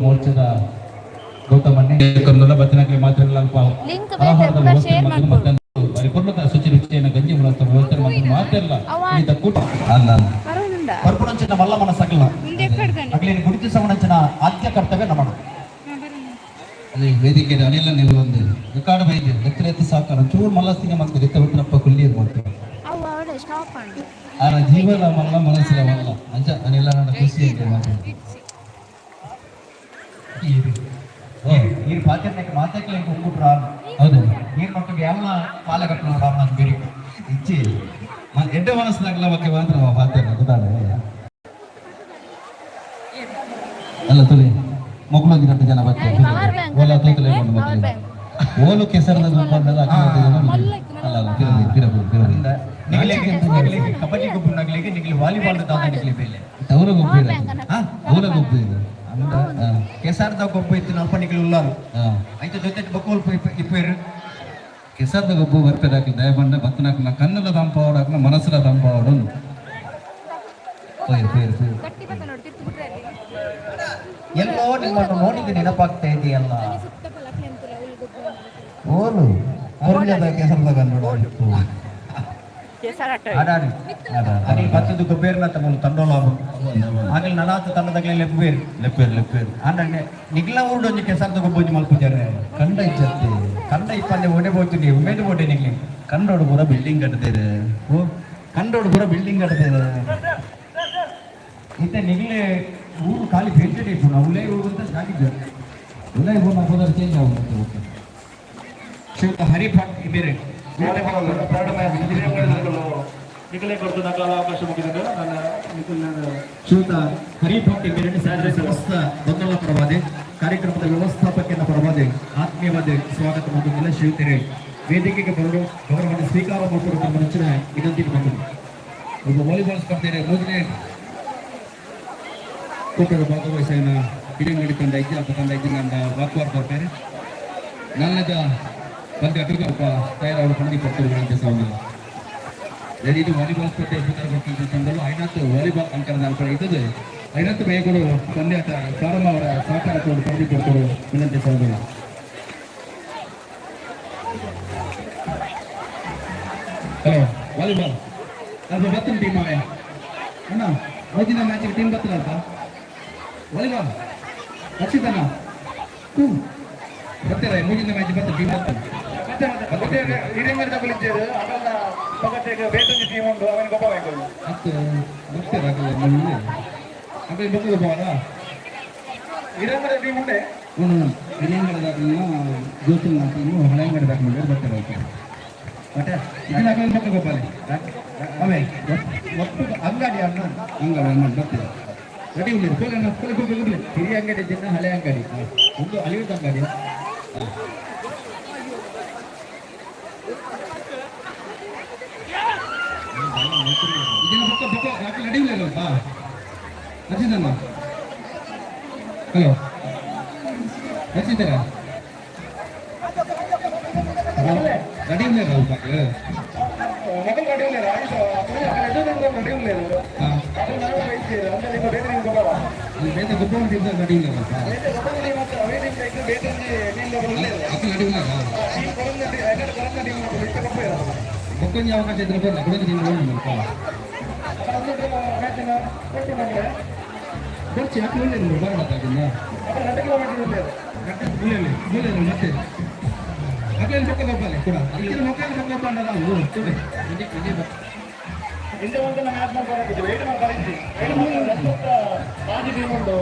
ಮೋರ್ಚಾದ ಗೌತಮಣ್ಣೆ ಕರ್ನೂಲ ಬತ್ತಿನಕ್ಲೆ ಮಾತ್ರೆಗಳ ಅಲ್ಪ ಲಿಂಕ್ ಆಹಾರದ ಬೇಕಾದ್ರೆ ವ್ಯವಸ್ಥೆ ಶೇರ್ ಮತ್ತು ಮಾಡ್ಕೊಡು. ಮತ್ತೊಂದು ಪರಿಪೂರ್ಣದ ಶುಚಿ ರುಚಿಯನ್ನು ಗಂಜಿ ಮೂಲಕ ವ್ಯವಸ್ಥೆ ಮತ್ತು ಮಾತೆಲ್ಲ ಈತ ಕೂಟ ಅಲ್ಲ ಅಲ್ಲ. ಬರೋದುಂಡ ಪರ್ಪುನಂಚಿನ ಮಲ್ಲ ಮನಸ್ಸಾಗಲ್ಲ ಮುಂದೆ ಎಕ್ಕಡ್ಕಂಡು ಅಗ್ಲೇನು ಗುರುತಿಸವನಂಚಿನ ಆದ್ಯ ಕರ್ತವ್ಯ ನಮಣ. ಅದೇ ವೇದಿಕೆ ಅನಿಲ ನಿಲ್ವೊಂದು ರೆಕಾರ್ಡ್ ಬೈದೆ ಎತ್ತರ ಎತ್ತು ಸಾಕಾರ ಚೂರು ಮಲ್ಲಸ್ತಿಗೆ ಮತ್ತೆ ರಿತ್ತ ಬಿಟ್ಟರಪ್ಪ ಕುಲ್ಲಿ ಮಾಡ್ತಾರೆ. ಅವು ಅವಡೆ ಸ್ಟಾಪ್ ಅಂಡು. ಆನ ಜೀವನ ಮಲ್ಲ ಮನಸ್ಸಿನ ಮಲ್ಲ ಅಂಚ ಅನಿಲ ನನ್ನ ಖುಷಿ ಅಂತ ಮಾತಾಡ್ತೀನಿ. ಓ. ಈ ಪಾತ್ರಕ್ಕೆ ಮಾತಾಕ್ಲೆ ಕುಂಕುಟ್ರ. ಹೌದು. ನೀರು ಮಟ್ಟಿಗೆ ಎಲ್ಲ ಪಾಲಕಟ್ಟು ನಾನು ಬೇರೆ. ಇಚ್ಚಿ ಎಡ್ಡೆ ಮನಸ್ಸಿನಾಗಲ್ಲ ಬಗ್ಗೆ ಮಾತ್ರ ಪಾತ್ರ ಗೊತ್ತಾಡ ಅಲ್ಲ ತುಳಿ ಮಕ್ಕಳು ರಟ್ಟು ಜನ ಬರ್ತಾರೆ. Power bank. ಓಲ ತೂತಲೆ ಕೊಂಡು ಪವರ್ ಮಕ್ಕಳು ಬ್ಯಾಂಕ್. ಓಲು ಕೆಸರದ ಬಂದಾಗ ಅಲ್ಲ ಅಲ್ಲ, ತಿರಲಿ ತಿರಬು ತಿರಲಿ. ನಿಗಲಿಗೆ ನಿಗಲಿಗೆ ಕಬಡ್ಡಿ ಗುಂಪು ನಗಲಿಗೆ ನಿಗಲಿ ವಾಲಿಬಾಲ್ ದಾದ ನಿಗಲಿ ಬೇಲೆ. ತವರ ಗುಂಪು ಪವರ್ ಇದೆ. ಬ್ಯಾಂಕ್ ಅನ್ನ. ಹಾ. ಊರ ಗುಂಪು ಇದೆ. ಅಂದ ಕೆಸರ್ದ ಗೊಬ್ಬ ಇತ್ತು ನಲ್ಪ ನಿಗಲಿ ಉಲ್ಲಾರು. ಐತ ಜೊತೆ ಬಕ್ಕೋಲ್ ಇಪ್ಪೇರು. ಕೆಸರದ ಗೊಬ್ಬು ಬರ್ತದೆ ಹಾಕಿ ದಯಬಂಡ ಬತ್ತನಾಕನ ಕಣ್ಣುಲ ತಂಪಾವಡು ಹಾಕನ ಮನಸ್ಸುಲ ತಂಪಾವಡು. ಪೈರು ಪೈರು ಪೈರು. ಗಟ್ಟಿ ಬತ್ತ ನೋಡಿ ತಿರ್ತು ಬಿಟ್ರೆ ಅಲ್ಲಿ. ಎಲ್ಲೋ ನಿಮ್ಮನ್ನು ನೋಡಿದ್ದು ನೆನಪಾಗ್ತಾ ಇದೆಯಲ್ಲ. ಓಲು ಕೊರ್ಜದ ಕೆಸರದ ಕನ್ನಡ. ಆಡಾಡಿ ಅದೇ ಬತ್ತದ ಗೊಬ್ಬೇರ್ನ ತಮ್ಮ ತಂಡೋಲ ಆಗಲಿ ನನಾತ ತಂಡದಾಗಲೇ ಲೆಪ್ಪೇರು. ಲೆಪ್ಪೇರು ಲೆಪ್ಪೇರು. ಅಂಡ ನಿಗ್ಲ ಊರುಡೊಂಜಿ ಕೆಸರ್ದ ಗೊಬ್ಬೊಂಜಿ ಮಲ್ಪುಜಾರೆ. ಕಂಡ ಇಜ್ಜತ್ತೆ. ಕಂಡ ಇಪ್ಪಂದೆ ಓಡೆ ಹೋಗ್ತೀನಿ ಉಮೇದು ಓಡೆ ನಿಗ್ಲಿ. ಕಂಡೋಡು ಪೂರ ಬಿಲ್ಡಿಂಗ್ ಕಟ್ಟುತ್ತೇವೆ. ಓ. ಕಂಡೋಡು ಪೂರ ಬಿಲ್ಡಿಂಗ್ ಕಟ್ಟುತ್ತೇವೆ. ಇತ್ತೆ ನಿಗ್ಲೆ ಊರು ಖಾಲಿ ಪೇಂಟೆಡ್ ಇಪ್ಪು ನಾವು ಉಲೈ ಊರು ಅಂತ ಜಾಗಿದ್ದು. ಉದಯ ಪೂರ್ಣ ಪುದರ್ ಚೇಂಜ್ ಆಗುತ್ತೆ. ಶ್ರೀಯುತ ಹರಿಭಟ್ ಇಬೇರೆ. ನಿಗಲೇ ಕೊಡ್ತು ನಕಲ ಅವಕಾಶ ಮುಗಿದಿದೆ ನನ್ನ ನಿಖಿಲ್. ಶ್ರೀಯುತ ಹರಿಭಟ್ ಇಬೇರೆ ಸಮಸ್ತ ಬಂಧುಗಳ ಪರವಾದೆ, ಕಾರ್ಯಕ್ರಮದ ವ್ಯವಸ್ಥಾಪಕನ ಪರವಾದೆ ಆತ್ಮೀಯವಾದ ಸ್ವಾಗತ ಮಾಡುವುದಿಲ್ಲ. ಶ್ರೀಯುತರೇ, ವೇದಿಕೆಗೆ ಬರಲು ಗೌರವವನ್ನು ಸ್ವೀಕಾರ ಮಾಡಿಕೊಳ್ಳುವ ತಮ್ಮ ನೆಚ್ಚಿನ ವಿನಂತಿ ಮಾಡಿದರು. ಒಬ್ಬ ವಾಲಿಬಾಲ್ ಸ್ಪರ್ಧೆ ಮೂರನೇ ಕೂಟದ ಭಾಗವಹಿಸಿದ ಹಿರಿಯಂಗಡಿ ತಂಡ ಇದ್ದೆ ಅಪ್ಪ ತಂಡ ಇದ್ದೆ ನನ್ನ ವಾಕ್ವಾರ್ ಬರ್ತಾರೆ. ನನ್ನದ ಪಂದ್ಯ ಅಟುಗ ಒಬ್ಬ ತಯಾರಾದ ಪಂದಿ ಪಡ್ತಾರೆ ಸೌಂದಿಲ್ಲ. ಇದು ವಾಲಿಬಾಲ್ ಸ್ಪರ್ಧೆ ಕೊಟ್ಟಂತ ತಂಡಲು ಐನಾತ್ ವಾಲಿಬಾಲ್ ಅಂಕಣದ ಅಲ್ಪ ಇದ್ದದ್ದು ಐನಾತ್ ಬೇಗರು ಪಂದ್ಯಾಟ ಪ್ರಾರಂಭ ಅವರ ಸಹಕಾರ ಕೊಡು ಪಂದಿ ಕೊಡ್ತಾರೆ ವಿನಂತಿ ಸೌಂದಿಲ್ಲ. ಹಲೋ, ವಾಲಿಬಾಲ್ ಅಲ್ಪ ಬತ್ತನ ಟೀಮ್ ಅವೇ ಅಣ್ಣ. ಮೈದಿನ ಮ್ಯಾಚಿಗೆ ಟೀಮ್ ಬತ್ತಲ್ಲ ಅಲ್ಪ. ವಾಲಿಬಾಲ್ ರಕ್ಷಿತಣ್ಣ ಹ್ಞೂ ಬರ್ತೀರ? ಮೂಗಿನ ಮ್ಯಾಚ್ ಬತ್ತ ಟೀಮ್ ಬರ್ತದೆ. ಮತ್ತೆ ಹಿರಿಯಂಗಡಿ ತಗೊಳ್ಳಿದ್ದೇವೆ ಅವೆಲ್ಲ ಪಗತೆಗೆ ಬೇತೊಂದು ಟೀಮ್ ಉಂಟು ಅವನಿಗೆ ಗೊಬ್ಬ ಬೇಕು. ಮತ್ತು ಬರ್ತೀರ ಆಗಲ್ಲ ನೀವು ಅದೇ ಬರ್ತದೆ ಬಾರ. ಹಿರಿಯಂಗಡಿ ಟೀಮ್ ಉಂಟೆ. ಹ್ಞೂ, ಹಿರಿಯಂಗಡದಾಕಲಿನ ಜೋತಿನ ಟೀಮು ಹಳೆಯಂಗಡದಾಕ ಬರ್ತಾರೆ ಅವ್ರು. ಮತ್ತೆ ಇದನ್ನ ಹಾಕಲಿ ಪಕ್ಕ ಗೋಪಾಲಿ ಅವೇ. ಒಟ್ಟು ಅಂಗಡಿ ಅಣ್ಣ. ಹಂಗ ಬರ್ತೀರ ರೆಡಿ ಇಲ್ಲ ಕೋಲೆ ಅಣ್ಣ, ಕೋಲೆ ಕೋಲೆ ಕೋಲೆ. ಹಿರಿಯ ಅಂಗಡಿ ದಿನ ಹಳೆ ಅಂಗಡಿ ಒಂದು ಅಳಿವಿದ ಅಂಗಡಿ. ಇದನ್ನ ಪಕ್ಕ ಪಕ್ಕ ಯಾಕೆ ರೆಡಿ ಇಲ್ಲ ಅಲ್ವಾ ರಚಿತಣ್ಣ? ಹಲೋ ರಚಿತರ, ರೆಡಿ ಇಲ್ಲ ಅಲ್ಪ. ಮೊದಲು ರೆಡಿ ಇಲ್ಲ ಆಯುಷ್ ರೆಡಿ ಇಲ್ಲ. ಅದು ನಾವು ಬಯಸ್ತೀವಿ ಅಂದ್ರೆ ನಿಮ್ಮ ಬೇರೆ ನಿಮ್ಗೆ ಗೊಬ್ಬರ. ಅಲ್ಲಿ ಬೇರೆ ಗೊಬ್ಬರ ಟೀಮ್ ರೆಡಿ ಇಲ್ಲ ಅಲ್ಪ. ಬೇತೆ ಗೊಬ್ಬರ ಟೀಮ್ ಮತ್ತು ಅವೇ ಟೀಮ್ ಬೇಕು ಬೇತೊಂದು ಟೀಮ್ ಇಲ್ಲ. ಅಕ್ಕ ರೆಡಿ ಇಲ್ಲ. ಟೀಮ್ ಕೊಡಂದ ಯಾಕಂದ್ರೆ ಕೊಡಂದ ಟೀಮ್ ಇಷ್ಟ ಗೊಬ್ಬರ ಇರೋದು. ಬೊಕ್ಕೊಂಜಿ ಅವಕಾಶ ಇದ್ರೆ ಬರಲ್ಲ ಕೊಡೋದು ಟೀಮ್ ಅಲ್ಪ. ಒಂದು ಮ್ಯಾಚಿನ ಕೊಟ್ಟು ನಮಗೆ. ಬರ್ಚಿ ಯಾಕೆ ಒಳ್ಳೆ ಬರಲ್ಲ ಅದನ್ನ. ಅದ್ರ 2 ಕಿಲೋಮೀಟರ್ ಇಲ್ಲ. ಮೂಲೆಯಲ್ಲಿ ಮೂಲೆಯಲ್ಲಿ ಮತ್ತೆ ಅಕ್ಕೇನು ಪಕ್ಕ ಗೊಬ್ಬಾಲೆ ಕೂಡ ಇದನ್ನ ಮೊಕ್ಕೇನು ಪಕ್ಕ ಗೊಬ್ಬ ನಾವು. ಹಿಂದೆ ಒಂದು ಮ್ಯಾಚ್ ಮಾಡ್ತಾರೆ ವೇಟ್ ಮಾಡ್ತಾರೆ ಮಾಜಿ ಟೀಮ್ ಉಂಟು.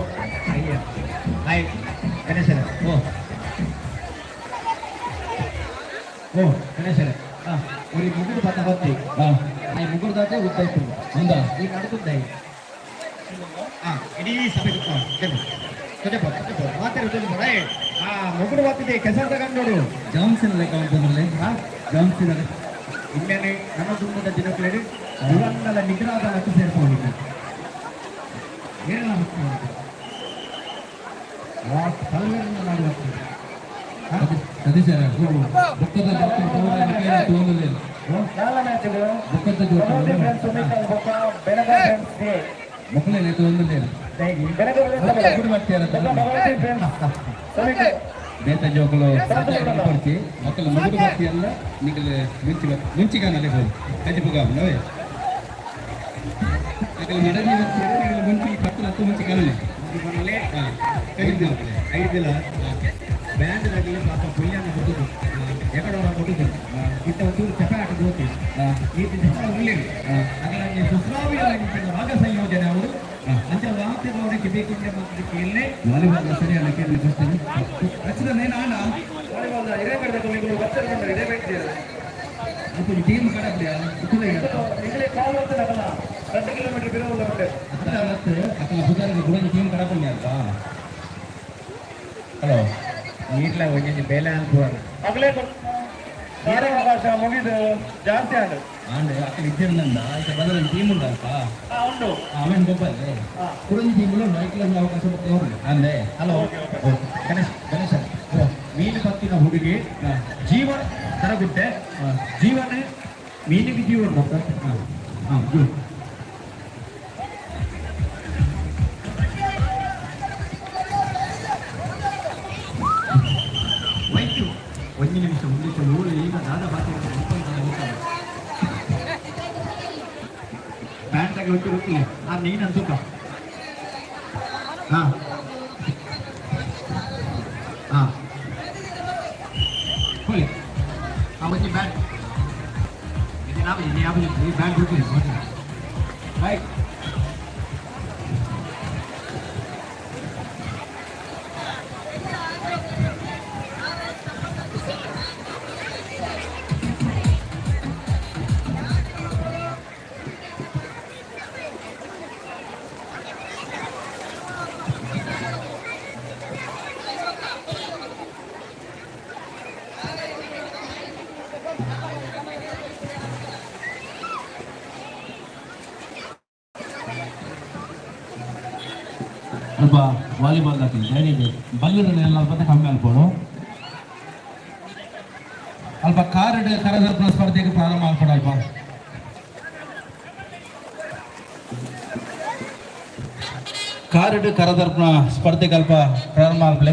ಅಯ್ಯ ಹಾಯ್ ಗಣೇಶರ. ಓ. ಓ ಗಣೇಶರ, ஒரு ಮುಗುಡು ಪತ್ತ ಬತ್ತಿ. ಹಾಂ. ಆ ಮುಗುಡು ದಾಟೆ ಉದ್ದ ಇತ್ತು. ಹೌದಾ? ಈ ನಡ್ಕುದ್ದಾಯಿ ಆ ಇಡೀ ಸಭೆ ಮಾತಾಡ. ಆ ಮುಗುಡು ಬತ್ತಿದೆ ಕೆಸರು ತಗೊಂಡು ನೋಡು. ಜಾನ್ಸನ್ ಲೆಕ್ಕ ಅಂತಂದ್ರೆ ಜಾನ್ಸನ್ ಅದೇ. ಇನ್ಮೇಲೆ ನಮ್ಮ ದುಂಬದ ದಿನಗಳಲ್ಲಿ ದುರಂಗದ ನಿಗ್ರಹದ ಲಕ್ಕು ಸೇರ್ಕೊಂಡಿದ್ದೆ ಏನೆಲ್ಲ ಕಲ್ವರನ್ನು ಮಾಡುವ. ಸತೀಶ್ ಬುಕ್ಕದ ತೋಂದಿಲ್ಲ. ನಾಲ್ಕು ಮ್ಯಾಚ್ ಬುಕ್ಕದ ಜೋಡಿ. ಫ್ರೆಂಡ್ಸ್ ಬೊಕ್ಕ ಬೆಳಗಾವಿ ಫ್ರೆಂಡ್ಸ್. ಮಕ್ಕಳೇ ತೋಂದಿಲ್ಲ. ಬೇತ ಜೋಕುಲು ಕೊಡ್ತಿ ಮಕ್ಕಳು ಮಗುಡು ಬರ್ತಿಯಲ್ಲ ನಿಗಲು ಮುಂಚಿ ಮುಂಚಿಗಾನಲ್ಲೇ ಹೋಗಿ ಕಜ್ಜಿಪುಗ ನವೇ ಅಕಲು ಮಡದಿ ಬರ್ತೀರ ನಿಗಲು ಮುಂಚಿ ಪತ್ತು ಹತ್ತು ಮುಂಚಿಗಾನಲ್ಲೇ ಐದು ಬ್ಯಾಂಡ್ ನಗಲಿ ಪಾಪ ಪುಲ್ಯನ ಕೊಟ್ಟದ್ದು ಎಕಡೋರ ಕೊಟ್ಟದ್ದು ಇಂಥ ಒಂಚೂರು ಚಪಾಟ ಗೋತಿ ಈ ಜನ ಉಳ್ಳಿರು ಅದರಲ್ಲಿ ಸುಸ್ರಾವಿಯ ರಾಗ ಸಂಯೋಜನೆ ಅವರು ಅಂಚ ವಾಕ್ಯದವರಿಗೆ ಬೇಕಿದ್ದ ಮಾತ್ರ ಇಲ್ಲೇ ವಾಲಿಬಾಲ್ ಸರಿಯಲ್ಲ ಕೇಳಿ ಫಸ್ಟ್ ರಚಿತ ನೇನ ವಾಲಿಬಾಲ್ ಇದೇ ಕಡೆ ಬರ್ತಾರೆ ಇದೇ ಬೇಕಿದೆ ಅಲ್ಪ ಟೀಮ್ ಕಡಪ್ಲಿಯ ಇಲ್ಲೇ ಕಾಲ್ ಬರ್ತದೆ 2 ಕಿಲೋಮೀಟರ್ ಬಿರೋಲ್ಲ ಉಂಟು ಅಕ್ಕನ ಬುಧಾರಿಗೆ ಗುಡಂಜಿ ಟೀಮ್ ಕಡಪಲ್ಲಿ ಅಲ್ವಾ ಹಲೋ ನೀಟ್ಲ ಒಂಜೊಂಜಿ ಬೇಲೆ ಅನ್ಪುವರು ಅಗಲೇ ಅವಕಾಶ ಮುಗಿದು ಜಾಸ್ತಿ ಆಂಡು ಆಂಡ್ ಅಕ್ಕನ ಇದ್ದಿರಂದ ಈಗ ಬದಲ ಟೀಮ್ ಉಂಡಲ್ಪ ಹಾ ಉಂಟು ಆಮೇಲೆ ಗೊಬ್ಬಲ್ಲ ಕುಡಂಜಿ ಟೀಮ್ ಉಂಟು ಐಕ್ಲ ಅವಕಾಶ ಬರ್ತಾರೆ ಅಂದೆ ಹಲೋ ಗಣೇಶ್ ಗಣೇಶ ಮೀನು ಪತ್ತಿನ ಹುಡುಗಿ ಜೀವನ ತರಗುಡ್ಡೆ ಜೀವನ ಮೀನಿಗೆ ಜೀವನ ಹಾಂ ಗುಡ್. ವೈದ್ಯು ಒಂದು ನಿಮಿಷ ಮುಂದಿಟ್ಟು ಊರು ಈಗ ದಾದ ಬಾತಿ ಬ್ಯಾಂಡ್ ಆಗಿ ಒಟ್ಟು ಗೊತ್ತಿಲ್ಲ ಆ ನೀನು ಅನ್ಸುತ್ತ ಹಾ ಹಾ ಹೋಲಿ ಆ ಒಂಜಿ ಬ್ಯಾಂಡ್ ಇದು ನಾವು ಇದು ಯಾವ ಈ ಬ್ಯಾಂಡ್ ಗೊತ್ತಿಲ್ಲ ರೈಟ್. ಅಲ್ಪ ವಾಲಿಬಾಲ್ ಹಾಕಿ ಧೈರ್ಯ ಬಲ್ಲುನ ಅಲ್ಪ ಕಮ್ಮಿ ಅಲ್ಪೋಡು ಅಲ್ಪ ಕಾರಡ್ ಕರದರ್ಪಣ ಸ್ಪರ್ಧೆಗೆ ಪ್ರಾರಂಭ ಅಲ್ಪಡ ಅಲ್ಪ ಕಾರಡ್ ಕರದರ್ಪಣ ಸ್ಪರ್ಧೆಗೆ ಅಲ್ಪ ಪ್ರಾರಂಭ ಅಲ್ಪಲೆ.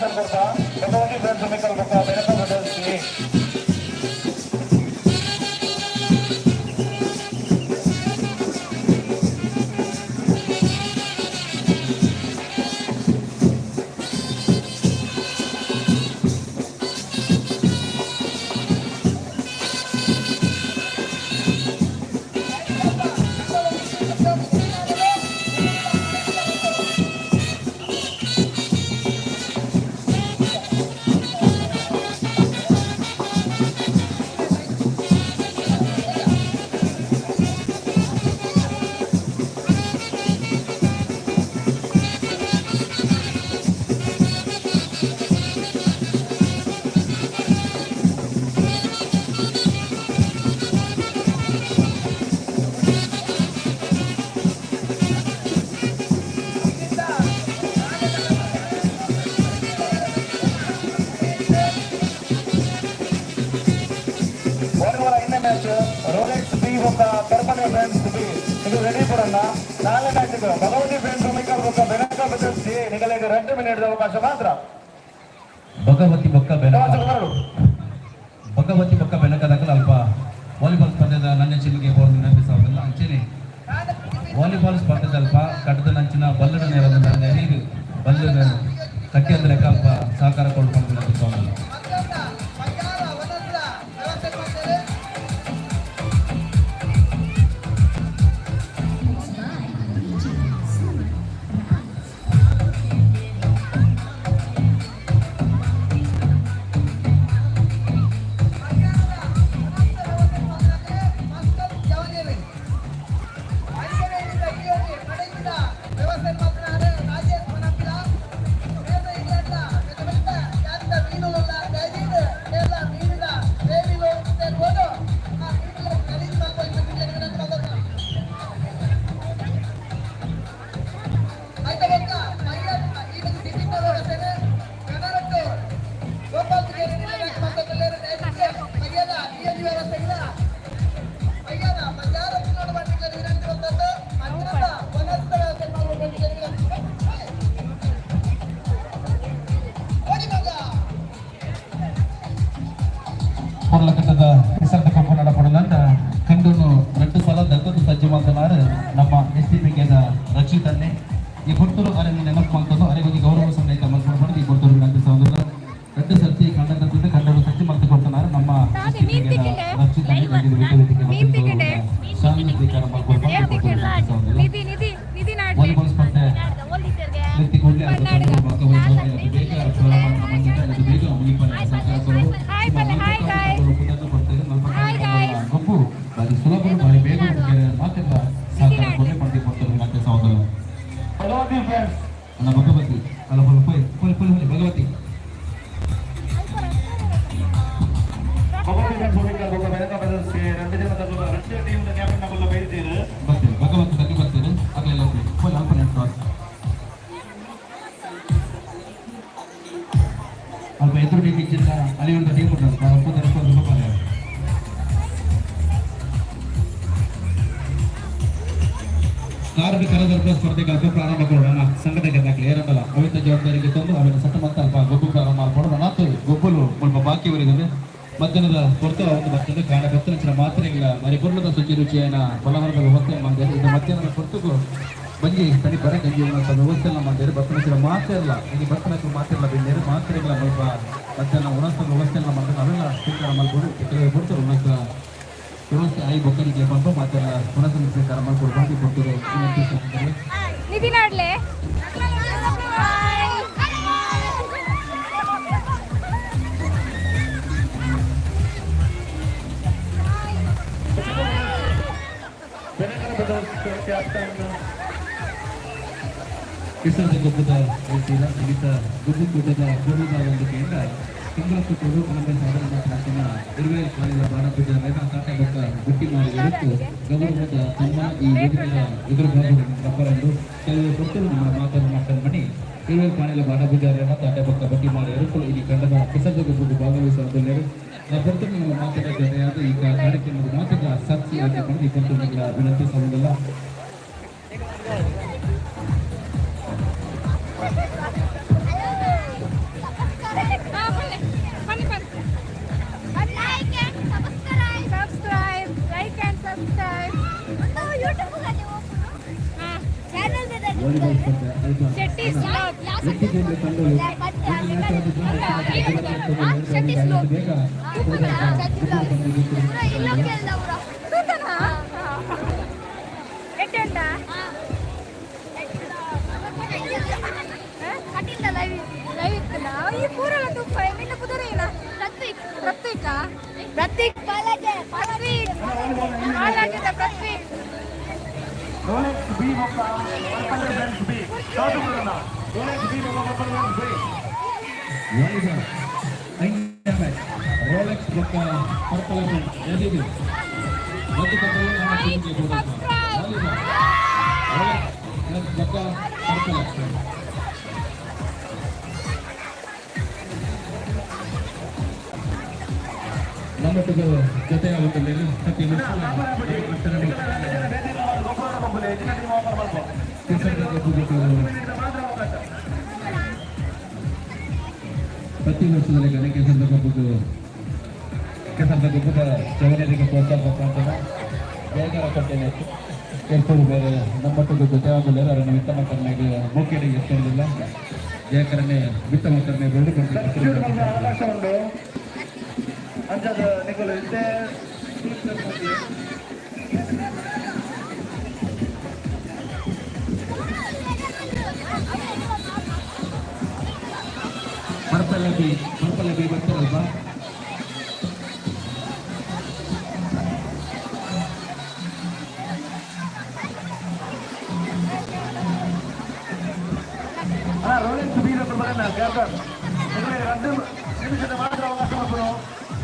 ಆನ್ಸರ್ ಕೊಡ್ತಾ ಭಗವತಿ ಫ್ರೆಂಡ್ಸ್ ಉಮಿಕಲ್ ಬೊಕ್ಕ ಬೆನಕ ಬ್ರದರ್ಸ್ ಎ. ವಾಲಿಬಾಲ್ ಐದನೇ ಮ್ಯಾಚ್ ರೋಲೆಕ್ಸ್ ಬಿ ಬೊಕ್ಕ ಕರ್ಪನೆ ಫ್ರೆಂಡ್ಸ್ ಬಿ ಇದು ರೆಡಿ ಕೊಡೋಣ. ನಾಲ್ಕನೇ ಮ್ಯಾಚ್ ಭಗವತಿ ಫ್ರೆಂಡ್ಸ್ ಉಮಿಕಲ್ ಬೊಕ್ಕ ಬೆನಕ ಬ್ರದರ್ಸ್ ಎ. ನಿಗಲಿಗೆ 2 ಮಿನಿಟ್ ಅವಕಾಶ ಮಾತ್ರ. ಭಗವತಿ ಬೊಕ್ಕ ಬೆನಕ. ಅವಕಾಶ ಬರಡು. ಭಗವತಿ ಬೊಕ್ಕ ಬೆನಕದಕಲ ಅಲ್ಪ ವಾಲಿಬಾಲ್ ಸ್ಪರ್ಧೆದ ನನ್ನ ಚಿನ್ನಿಗೆ ಬೋರ್ಡ್ ನೆನಪಿಸಾವಿಲ್ಲ. ಅಂಚೆನೆ ವಾಲಿಬಾಲ್ ಸ್ಪರ್ಧೆದ ಅಲ್ಪ ಕಟ್ಟದ ನಂಚಿನ ಬಲ್ಲದ ನೇರದ ನೀರು ಬಲ್ಲದ ಕಟ್ಟಿ ಅಂದ್ರೆ ಅಲ್ಪ ಸಹಕಾರ ಕೊಡ್ಕೊಂಡು ನೆನಪಿಸಾವಿಲ್ಲ. ಪೊರ್ಲಕಟ್ಟದ ಹೆಸರದ ಕೊಪ್ಪು ನಡಪಡಲಂಡ ಕಂಡುನು 2 ಸಲ ದತ್ತದ ಸಜ್ಜು ಮಾಡ್ತನಾರು ನಮ್ಮ ಎಸ್ ಡಿ ಪಿ ಕೆದ ರಕ್ಷಿತನ್ನೇ. ಈ ಪೊರ್ತುರು ಅರೆನ ನೆನಪು ಮಾಡ್ತದ್ದು ಅರೆಗೊಂದು ಗೌರವ ಸಂದೇಶ ಮಲ್ಪಡು. ಈ ಪೊರ್ತುರು ವಿನಂತಿಸುವುದಿಲ್ಲ. 2 ಸರ್ತಿ ಕಂಡ ತಪ್ಪಿದ್ದು ಕಂಡರು ಸಜ್ಜು ಮಾಡ್ತು ಕೊಡ್ತನಾರು ನಮ್ಮ ಎಸ್ ಡಿ ಪಿ ಕೆದ ರಕ್ಷಿತನ್ನೇ. ಶಾಲೆ ಸ್ವೀಕಾರ ಮಾಡ್ಕೊಳ್ಕೊಂಡು ನಿಧಿ ನಿಧಿ ನಿಧಿ ನಾಡ್ಲೆ. ವಾಲಿಬಾಲ್ ಸ್ಪರ್ಧೆ ನಿರ್ತಿ ಕೂಡಲೇ ಅದು ಬೇಗ ಪ್ರಾರಂಭ ಅದು ಬೇಗ ಮುಗಿಪನೆ ಸಹಕಾರ ಕೊಡು. ಹಾಯ್ ಪಲ್ಲೆ, ಹಾಯ್ ಗಾಯ್ಸ್. Hi guys. ಗೊಬ್ಬು ಬಾರಿ ಸುಲಭ, ಬಾರಿ ಬೇಗ ಮಾತೆಲ್ಲ ಸಹಕಾರ ಕೊಡಲಿ ಪಂಡಿ ಕೊಡ್ತಾರೆ ಮತ್ತೆ ಸಹೋದರ. ಭಗವತಿ ಫ್ರೆಂಡ್ಸ್. ಅಲ್ಲ ಭಗವತಿ ಅಲ್ಲ, ಪೊಲ್ ಪೊಲ್ ಪೊಲ್ ಪೊಲ್ ಭಗವತಿ. ಭಗವತಿ ಫ್ರೆಂಡ್ಸ್ ಉಮಿಕಲ್ ಬೊಕ್ಕ ಬೆನಕ ಬ್ರದರ್ಸ್ ಎ 2 ಜನ ತಗುಲ 2 ಟೀಮ್ ದ ಕ್ಯಾಪ್ಟನ್ ನಗುಲ್ಲ ಬೈದಿದ್ದೀರು. ಬರ್ತೇವೆ, ಭಗವತಿ ತಗ್ಗಿ ಬರ್ತೇನೆ. ಆಗಲೆಲ್ಲ ಪೊಲ್ ಅಲ್ಪ ನೆಟ್ಟು ಅಲ್ಪ ಎದುರು ಟೀಮ್ ಇಚ್ಚಿಂದ ಅಲ್ಲಿ ಒಂದು ಟೀಮ್ ಉಂಟು ಅಲ್ಪ ತರಕೊಂಡು ಪಾಲೆ. ಕಾರ್ಮಿಕರ ದರ್ಬ ಸ್ಪರ್ಧೆಗೆ ಅಲ್ಪ ಪ್ರಾರಂಭ ಕೊಡೋಣ. ಸಂಘದ ಗೆದ್ದಾಗಲಿ ಏರಲ್ಲ ಅವಿತ ಜವಾಬ್ದಾರಿಗೆ ತಂದು ಅವಿನ ಸತ್ತ ಮತ್ತೆ ಅಲ್ಪ ಗೊಬ್ಬು ಪ್ರಾರಂಭ ಮಾಡ್ಕೊಡೋಣ. ನಾತು ಗೊಬ್ಬಲು ಸ್ವಲ್ಪ ಬಾಕಿ ಅವರಿದೆ. ಮಧ್ಯಾಹ್ನದ ಕೊರತೆ ಒಂದು ಬರ್ತದೆ ಕಾಣ ಬತ್ತನಂಚಿನ ಮಾತ್ರೆ ಇಲ್ಲ ಮರಿ ಪೊರ್ಲದ ಶುಚಿ ರುಚಿಯನ್ನ ಬಲವರದ ವ್ಯವಸ್ಥೆ ಮಾಡಿದ್ದಾರೆ. ಇದು ಮಧ್ಯಾಹ್ನದ ಹೊರತುಗೂ ಬಂಜಿ ತನಿ ಬರ ಗಂಜಿ ವ್ಯವಸ್ಥೆ ಮಾಡಿದ್ದಾರೆ. ಬತ್ತನಂಚಿನ ಮಾತ್ರೆ ಇಲ್ಲ, ಇಲ್ಲಿ ಬತ್ತನಕ್ಕೆ ಮಾತ್ರೆ ಇಲ್ಲ, ಬಿಂದೇರು ಮಾತ್ರೆಗಳ ಸ್ವಲ್ಪ ಮಧ್ಯಾಹ್ನ ಉಣಸ ವ್ಯವಸ್ಥೆ ಮಾಡ್ತಾರೆ. ಅವೆಲ್ಲ ಸ್ವೀಕಾರ ಮಾಡ್ಬೋದು. ಕೆಲವರು ಕೊಡ್ತಾರೆ ಉಣಸ ವ್ಯವಸ್ಥೆ ಆಯಿ ಬೊಕ್ಕನಿಗೆ ಬಂದು ಮಾತ್ರ ಪುನಃ ಸ್ವೀಕಾರ ಮಾಡ್ಕೊಡ್ಬಾರ್ದು ಕೊಡ್ತಾರೆ. ನಿಧಿ ನಾಡ್ಲೆ. ಬೆನಕನ ಬ್ರದರ್ಸ್ ಕ್ಯಾಪ್ಟನ್. ಕಿಸರದ ಗೊಬ್ಬದ ರೀತಿಯ ಸೀಮಿತ ಗುಬ್ಬು ಕೂಟದ ಪೂರ್ವದ ಒಂದು ಕೇಂದ್ರ ಕಂಬಳಕುಟ್ಟೂರು ಕಲಂಬೆ ಸಾಧನ ಮಾತ್ರ ಇರುವೆ ಕಾಲಿನ ಬಾಣಪೂಜ ಮೇಘ ತಾಟೆ ಬೊಕ್ಕ ಗುಟ್ಟಿ ಮಾಡಿ ಹೊರತು ಗೌರವದ ಸನ್ಮಾನ ಈ ವೇದಿಕೆಯ ಎದುರು ಭಾಗದ ಕೆಲವು ಕೊಟ್ಟರು ನಮ್ಮ ಮಾತನ್ನು ಮಾತನ್ನು ಇರುವೆ ಪಾಣಿಲ ಬಾಣಪೂಜಾರನ್ನ ತಾಟೆ ಬೊಕ್ಕ ಬಟ್ಟಿ ಮಾಡಿ ಹೊರತು ಇಲ್ಲಿ ಕಂಡದ ಕಿಸರದ ಗೊಬ್ಬು ಭಾಗವಹಿಸುವ ಹೊರತು ನಿಮ್ಮ ಮಾತಿನ ಜೊತೆಯಾದ ಈ ಕಾರ್ಯಕ್ರಮದ ಮಾತಿನ ಸಾಕ್ಷಿಯಾಗಿ ಬಂದು ಈ ಕೊಟ್ಟು ವಿನಂತಿಸುವುದಿಲ್ಲ. ವಾಲಿಬಾಲ್ ಸ್ಪರ್ಧೆ ಅಲ್ಪ ಶೆಟ್ಟಿಸ್ ವ್ಲಾಗ್. ಎತ್ತಿಕೊಂಡು ತಂಡಗಳು ಶೆಟ್ಟಿಸ್ ವ್ಲಾಗ್. ಬೇಗ ತೂತನಾ? ಎಡ್ಡೆ ಉಂಟಾ? ಲೈವ್ ಇತ್ತಲ್ಲ? ಈ ಪೂರೆಲ್ಲ ತೂಪ ನಿನ್ನ ಕುದುರೆನ ಪ್ರತ್ವಿಕ ಪ್ರತೀಕ್ ಬಾಲಾಜಿ. ಪ್ರತ್ವಿಕ್ ಹಾಳಾಗಿದೆ ಪ್ರತ್ವಿಕ್. ರೋಲೆಕ್ಸ್ ಬಿ ಬೊಕ್ಕ purple friends B ತೋಟುಗುಣ. ರೋಲೆಕ್ಸ್ ಬಿ ಬೊಕ್ಕ purple friends B. Volleyball ಐದನೇ ಮ್ಯಾಚ್ ರೋಲೆಕ್ಸ್ ಬೊಕ್ಕ ಪರ್ಪಲ್ ಎದಿದು ಒಂದು ತಂಡಗಳು ನಮ್ಮ ಟೀಮ್ಗೆ ಹೋದಾಗ. ವಾಲಿಬಾಲ್ ರೋಲೆಕ್ಸ್ ಬೊಕ್ಕ ಪರ್ಪಲ್. ನಮ್ಮೊಟ್ಟಿಗೆ ಜೊತೆಯ ಒಂದು ಪ್ರತಿ ವರ್ಷ ಮಾತ್ರ ಅವಕಾಶ. ಪ್ರತಿ ವರ್ಷದಲ್ಲಿ ಕೇಸರದ ಕಬ್ಬು ಕೇಸರದ ಕಬ್ಬದ ಜವನಿಗೆ ಪ್ರೋತ್ಸಾಹ ಮುಖಾಂತರ ಜಯಗಾರ ಕಟ್ಟೆಲೆ ಏರ್ಪಡು ಬೇರೆ ನಮ್ಮೊಟ್ಟಿಗೆ ಜೊತೆ ಆಗಲಿಲ್ಲ. ಅವರನ್ನು ವಿತ್ತ ಮಕ್ಕಳನ್ನ ಮೂಕೇರಿಗೆ ಎತ್ತಿರಲಿಲ್ಲ. ಜಯಕರನೆ ವಿತ್ತ ಮಕ್ಕಳನ್ನೇ ಸಬ್ಸ್ಟಿಟ್ಯೂಟ್ ಮಲ್ಪುನ ಅವಕಾಶ ಉಂಟು. ಅಂಚಾದ ನಿಕುಲು ಇತ್ತೆ. ಪರ್ಪಲ್ ಬಿ, ಪರ್ಪಲ್ ಬಿ ಬರ್ತಾರಲ್ವಾ? ಅಣ್ಣ, ರೋಲೆಕ್ಸ್ ಬಿ ಬರಲ್ಲ ಕ್ಯಾಪ್ಟನ್. ನಿಮಗೆ 2 ನಿಮಿಷದ ಮಾತ್ರ ಅವಕಾಶ ಮಲ್ಪುನು.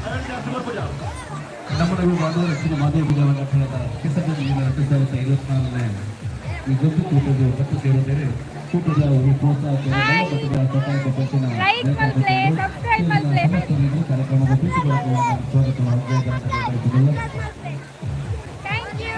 ಅವೆನ್ ಜಾಸ್ತಿ ಮಲ್ಪುಜ. ನಮ್ಮನ್ನು ಮಾಧವ ರಕ್ಷಣೆ ಮಾಧವ ಬಿಜಾವರ ಕೆಸರಲ್ಲಿ 2024ನೇ ಈ ಗೊತ್ತು ಕೂಟದ ಒಟ್ಟು ಸೇರಿದರೆ ಕೂಟದ ಈ ಪ್ರೋತ್ಸಾಹ ಪಂಚಿನ Like ಮಲ್ಪ್ಲೆ, subscribe ಮಲ್ಪ್ಲೆ. ಕಾರ್ಯಕ್ರಮದ ಪ್ರೀತಿ ಸ್ವಾಗತ. Thank you.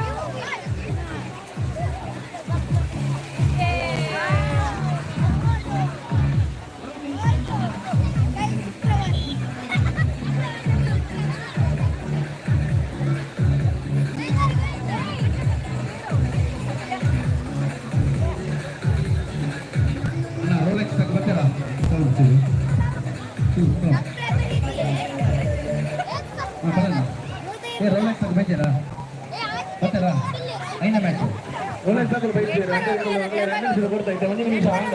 ಅಣ್ಣ, ರೋಲೆಕ್ಸ್ ತಗ ಬರ್ತೀರಾ? ಹೌದು. ಹಾಂ, ಬರೋಣ. ಏ, ರೋಲೆಕ್ಸ್ ತಗ ಬಂದಿರಾ? ಬರ್ತೀರಾ? ಐನ ಮ್ಯಾಚ್. ರೋಲೆಕ್ಸ್ ಹಾಕಲು ಬೈತೀರ 2 ನಿಮಿಷ ಕೊಡ್ತಾ ಇದ್ದೆ. ಒಂದು ನಿಮಿಷ ಆಂಡ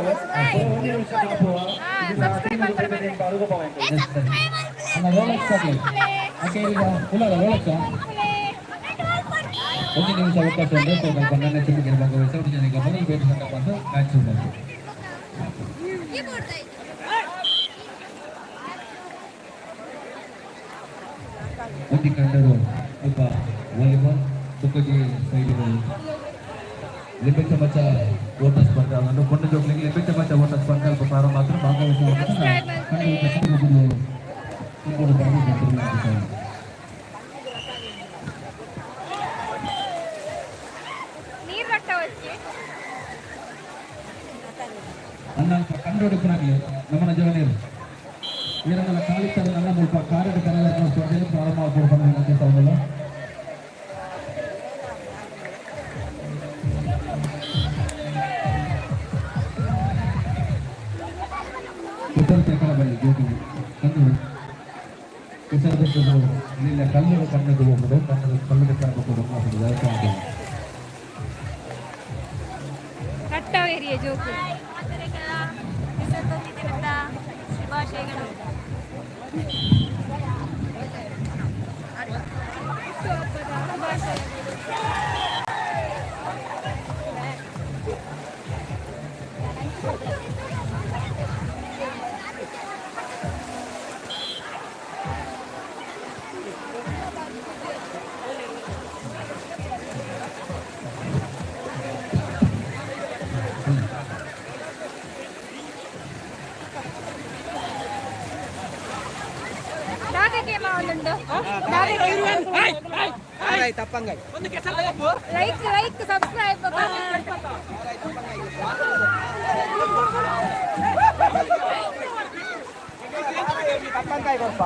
ಒಂದು ನಿಮಿಷ ಕಾಪುವ. ಅಣ್ಣ, ರೋಲೆಕ್ಸ್ ಹಾಕಿ. ಓಕೆ, ಈಗ ಇಲ್ಲ ರೋಲೆಕ್ಸ್ ಒಂದು ನಿಮಿಷ ಅವಕಾಶ ಉಂಟು. ಸೊ ನನ್ನ ಚಿಮ್ಮಿಗೆ ಭಾಗವಹಿಸಿ ಜನರಿಗೆ ಮೊದಲು ಬೇರೆ ಸಂಘ ಬಂದು ಮ್ಯಾಚ್ ಶುರು. ಒಂಜಿ ಕಂಡರು ಒಬ್ಬ ವಾಲಿಬಾಲ್, ಬೊಕ್ಕೊಂಜಿ ಸೈಡ್ ಲಿಂಬೆ ಚಮಚ ಓಟ ಸ್ಪರ್ಧೆ. ಅದನ್ನು ಕೊಂಡು ಜೋಕ್ಲಿಗೆ ಲಿಂಬೆ ಚಮಚ ಓಟ ಸ್ಪರ್ಧೆ ಅಲ್ಪ ಪ್ರಾರಂಭ ಮಾತ್ರ ಭಾಗವಹಿಸುವ ಕಂಡು ಇಬ್ಬರು ಬಂದು ನೀರು ರಟ್ಟ వచ్చಿ. ಅಣ್ಣ, ಅಲ್ಪ ಕಂಡೋಡಿಪುನಾಗ್ಲಿ ನಮ್ಮನ ಜವನೀರು ವೀರಮಲ ಕಾಲಿತ್ತದ ನನ್ನ ಮುಲ್ಪ ಕಾರಡ ಕನ್ನಡ ಸ್ಪರ್ಧೆ ಪ್ರಾರಂಭ ಆಗ್ಬೋದು ವಿನಂತಿಸ್ತಾ. ಉತ್ತರ ತೆಕ್ಕಳ ಬಳ್ಳಿ ಜೋಗಿ ಕಂದು ಕೆಸರದದ್ದು ಇಲ್ಲ. ಕಲ್ಲುಗಳು ಕಣ್ಣದು ಹೋಗುದು ಕಣ್ಣದು ಕಲ್ಲು ಕಾಣಬೇಕು ದಯಕಾಗಿ. ರಟ್ಟವೇರಿಯ ಜೋಕು. ಶುಭಾಶಯಗಳು. ಹುಟ್ಟುಹಬ್ಬದ ಶುಭಾಶಯಗಳು. ದಾದಕ್ಕೆ ಮಾವನುಂಡು. Like like subscribe. ತಪ್ಪಂಕಾಯಿ ಕೊರ್ಪ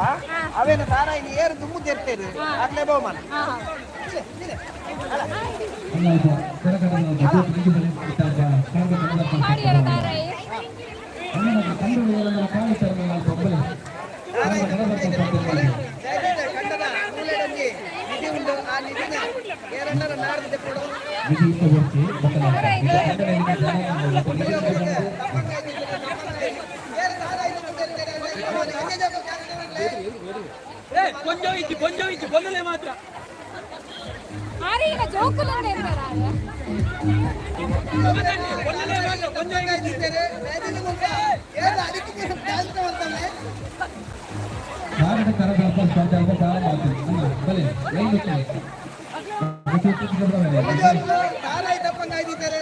ಅವೇನು ತಾರಾಯಿನಿ ಏರು ದುಮ್ಮು ತೆರ್ತೇರು ಅಕ್ಲೆ ಬಹುಮಾನ. ಅಲ್ಲ, ಅಲ್ಪ ಕೆರಕಡದ ಜೋಗಿ ಬಲೆ ಇತ್ತ ಕಾಂಡ ಕನ್ನಡ. ಪಾಡಿಯರ ತಾರಾಯಿ. ಕಂಡದ ಮೂಲೆಡೊಂಜಿ ನಿಧಿ ಉಂಡು, ಆ ನಿಧಿನ ಏರಣ್ಣರ ನಾಡ್ದು ಕೊಡು. ಆರೀಗ ಜೋಕುಲಂದ ಎಂದರ. ತಾರಾಯಿ ತಪ್ಪಂಗಾಯ್ತಿದ್ದಾರೆ.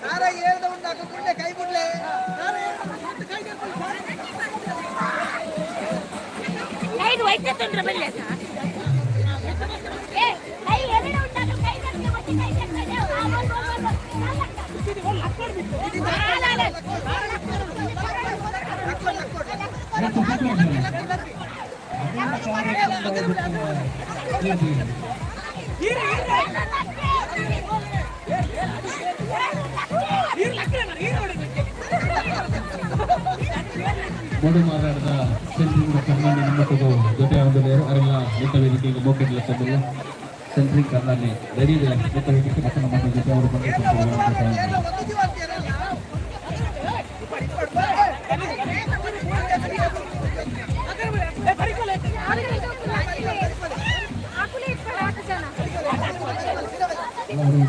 ತಾರಾಯಿ ಹೇಳ್ದ ಉಂಟು, ಕೂಡಲೇ ಕೈ ಬಿಡ್ಲೆ. ಲೈಟ್ ವೈದ್ಯ ತೊಂದ್ರೆ ಬಲ್ಲೆ. ಏ ಕೈ ಎರಡು ಉಂಟಾಗ ಕೈ ತಕ್ಕೆ ಮತ್ತೆ ಕೈ ತಕ್ಕೆ. ಆ ಬಲ್ ಬಲ್ ಬಲ್ ಮೊಡು ಮಾರಾಟದ ಸೆಂಟ್ರಿಂಗ್ ಕರ್ನಾಟಕ ನಮ್ಮೊಟ್ಟಿಗೆ ಜೊತೆ ಹೊಂದಿದ್ದಾರೆ. ಅರೆಲ್ಲ ಮಿತ್ತ ವೇದಿಕೆಗೆ ಮೋಕೆಟ್ಲ ತಂದಿಲ್ಲ. ಸೆಂಟ್ರಿಂಗ್ ಕರ್ನಾಟಕ ರೆಡಿ ಇದೆ. ಮಿತ್ತ ವೇದಿಕೆ ಮತ್ತು ನಮ್ಮ ಜೊತೆ ಅವರು ಬಂದು. ಒಂದು ಜೀವ ಅಂತೀರಲ್ಲ. ಆಕುಲೆ ಇಪ್ಪಡ ಆತು ಜನ. ಅವರು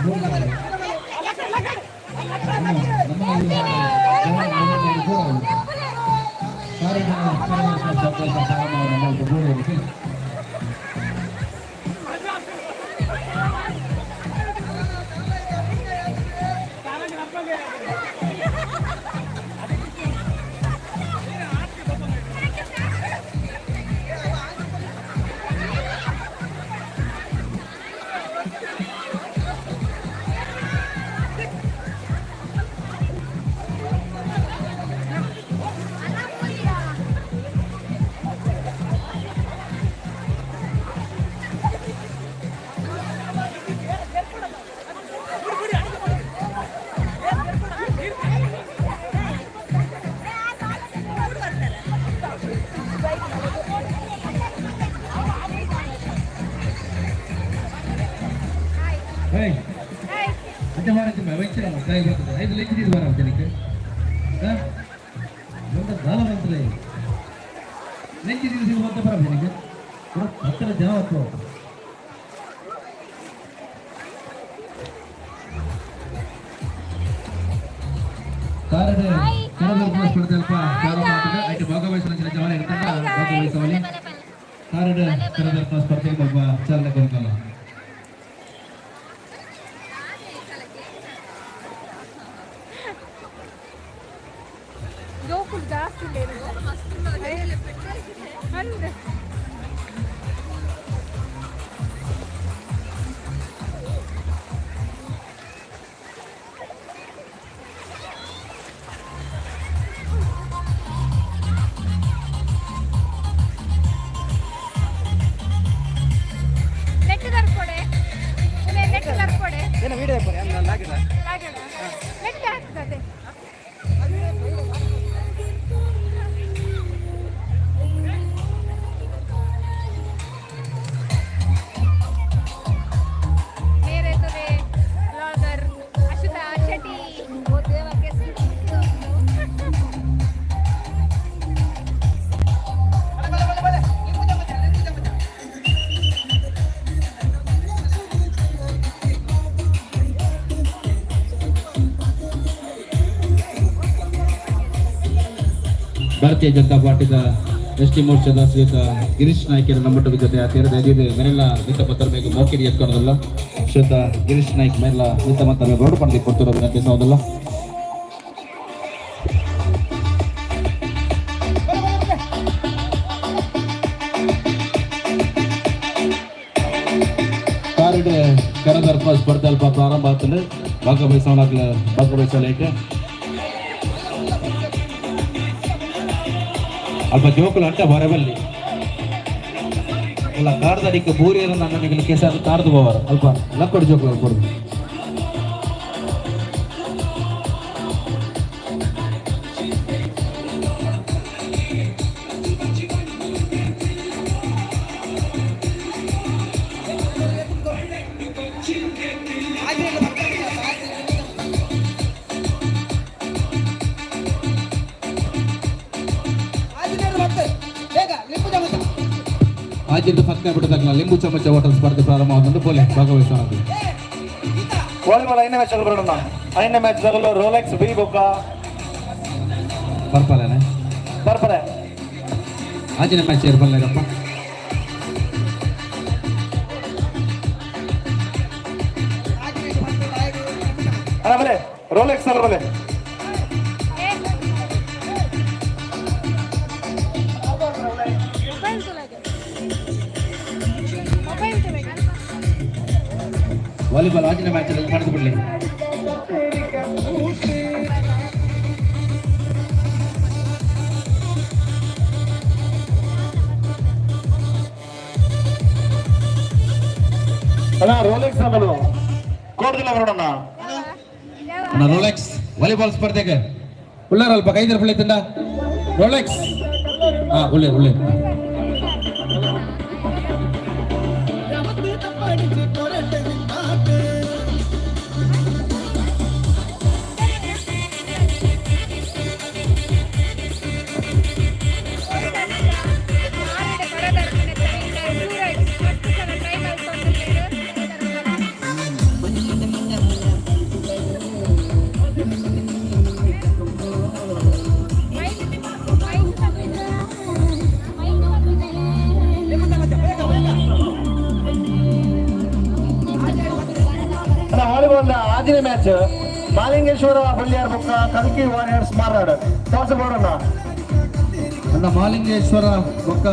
ಏಯ್, ಅಂಚೆ ಮಾರಕ್ಕೆ ವೆಂಚಿನ ಕಾಯಿ ಬರ್ತದೆ. ಐದು ಲೆಂಚ್ ಬರ ಜನಕ್ಕೆ ಒಂದು ದಾಲ ಬಂತದೆ. ಲೆಂಚ್ ದಿವಸ ಬಂತ ಬರ ಜನಕ್ಕೆ ಪೂರ ಹತ್ತಿರ ಜನ ಹೊತ್ತು. ಕಾರಡ್ ಕರದರ್ಪಣ ಸ್ಪರ್ಧೆ ಅಲ್ಪ ಪ್ರಾರಂಭ ಆಗ್ತದೆ. ಐಟು ಭಾಗವಹಿಸುವ ಜನ ಇರ್ತಾರೆ, ಭಾಗವಹಿಸುವಲ್ಲಿ. ಕಾರಡ್ ಕರದರ್ಪಣ ಸ್ಪರ್ಧೆಗೆ ಒಬ್ಬ ಚಾಲನೆ ಕೊಡ್ತಲ್ಲ. ಜೋಕುಲು ಜಾಸ್ತಿ ಅಂದ್. ನೆಟ್ ತರ್ಕೊಡೆ, ನೆಟ್ ತರ್ಕೊಡೆ. ಏನು ವಿಡಿಯೋ ಲಾಗಿಲ್ಲ. ನೆಟ್ ಹಾಕ್ತದೆ. ಮೇರೆ ತುರೆ ಬ್ಲಾಗರ್ ಅಶ್ವಿತಾ ಶೆಟ್ಟಿ. ಭಾರತೀಯ ಜನತಾ ಪಾರ್ಟಿದ ಎಸ್ ಟಿ ಮೋರ್ಚಾದ ಶ್ರೀಯುತ ಗಿರೀಶ್ ನಾಯ್ಕರ ನಮ್ಮೊಟ್ಟಿಗೆ ಜೊತೆ ತೀರದ ಎದಿದೆ. ಮೇಲೆಲ್ಲ ಮಿತ್ತ ಪತ್ರ ಬೇಕು ಮೋಕಿರಿ ಎತ್ಕೊಳ್ಳೋದಲ್ಲ. ಶ್ರೀಯುತ ಗಿರೀಶ್ ನಾಯ್ಕ್ ಮೇಲೆಲ್ಲ ಮಿತ್ತ ಮತ್ತ ರೋಡ್ ಪಡೆದು ಕೊಡ್ತಿರೋ ವಿನಂತಿಸೋದಲ್ಲ. ಕಾರಿಡ್ ಕರದರ್ಪ ಸ್ಪರ್ಧೆ ಅಲ್ಪ ಪ್ರಾರಂಭ ಆಗ್ತದೆ. ಭಾಗವಹಿಸೋಣ, ಭಾಗವಹಿಸಲೇಕೆ ಅಲ್ಪ ಜೋಕುಲು ಅಂಟ ಬರಬಲ್ಲಿ. ಅಲ್ಲ ಕಾರ್ದಡಿಕ್ಕೆ ಬೂರಿಯರ ನನ್ನ ಕೆಸರು ತಾರ್ದು ಹೋವರು ಅಲ್ಪ ಲಕ್ಕೊಡು ಜೋಕು ಕೊಡುದು. ಆಜಿದ್ದು ಪಕ್ಕನೆ ಬಿಟ್ಟದಾಗಲ ಲಿಂಬು ಚಮಚ ಹೋಟೆಲ್ ಸ್ಪರ್ಧೆ ಪ್ರಾರಂಭವಾದಂದು ಪೋಲೆ ಭಾಗವಹಿಸೋಣ. ವಾಲಿಬಾಲ್ ಐದನೇ ಮ್ಯಾಚ್ ಬರೋಣ. ಐದನೇ ಮ್ಯಾಚ್ ತಗಲು ರೋಲೆಕ್ಸ್ ಬಿ ಬೊಕ್ಕ ಪರ್ಪಲೇನೆ. ಪರ್ಪಲೆ. ಆಜಿನ ಮ್ಯಾಚ್ ಏರ್ಪಲ್ಲೇರಪ್ಪ. ಅಣ್ಣ, ಬಲೆ ರೋಲೆಕ್ಸ್ ನಗರ ಬಲೆ. ಮೊಬೈಲ್ ತುಲಾಗೆ, ಮೊಬೈಲ್ ತುಲಾಗೆ. ವಾಲಿಬಾಲ್ ಆಜಿನ ಮ್ಯಾಚ್ ಅಲ್ಲಿ ಮಾಡಿದ್ ಬಿಡ್ಲಿ. ಅಣ್ಣ, ರೋಲೆಕ್ಸ್ ನಗರು ಕೋಡ್ದಿಲ್ಲ ಬರೋಣ. ಅಣ್ಣ, ರೋಲೆಕ್ಸ್ ವಾಲಿಬಾಲ್ ಸ್ಪರ್ಧೆಗೆ ಉಳ್ಳಾರಲ್ಪ ಕೈದರ ಪಳ್ಳಿ ತಂಡ ರೋಲೆಕ್ಸ್. ಹಾ, ಉಳ್ಳೇರು ಉಳ್ಳೇರು. ಟ್ರೈ ಮಾಡ್ಕೊಂಡು. ಅಣ್ಣ, ವಾಲಿಬಾಲ್ ಆದಿನ ಮ್ಯಾಚ್ ಮಾಲಿಂಗೇಶ್ವರ ಬಳ್ಳಿಯಾರ್ ಬೊಕ್ಕ ಕಲ್ಕಿ ವಾರಿಯರ್ಸ್ ಮಾರ್ನಾಡ್ ಟಾಸ್ ಬರೋಣ. ಅಣ್ಣ, ಮಾಲಿಂಗೇಶ್ವರ ಬೊಕ್ಕ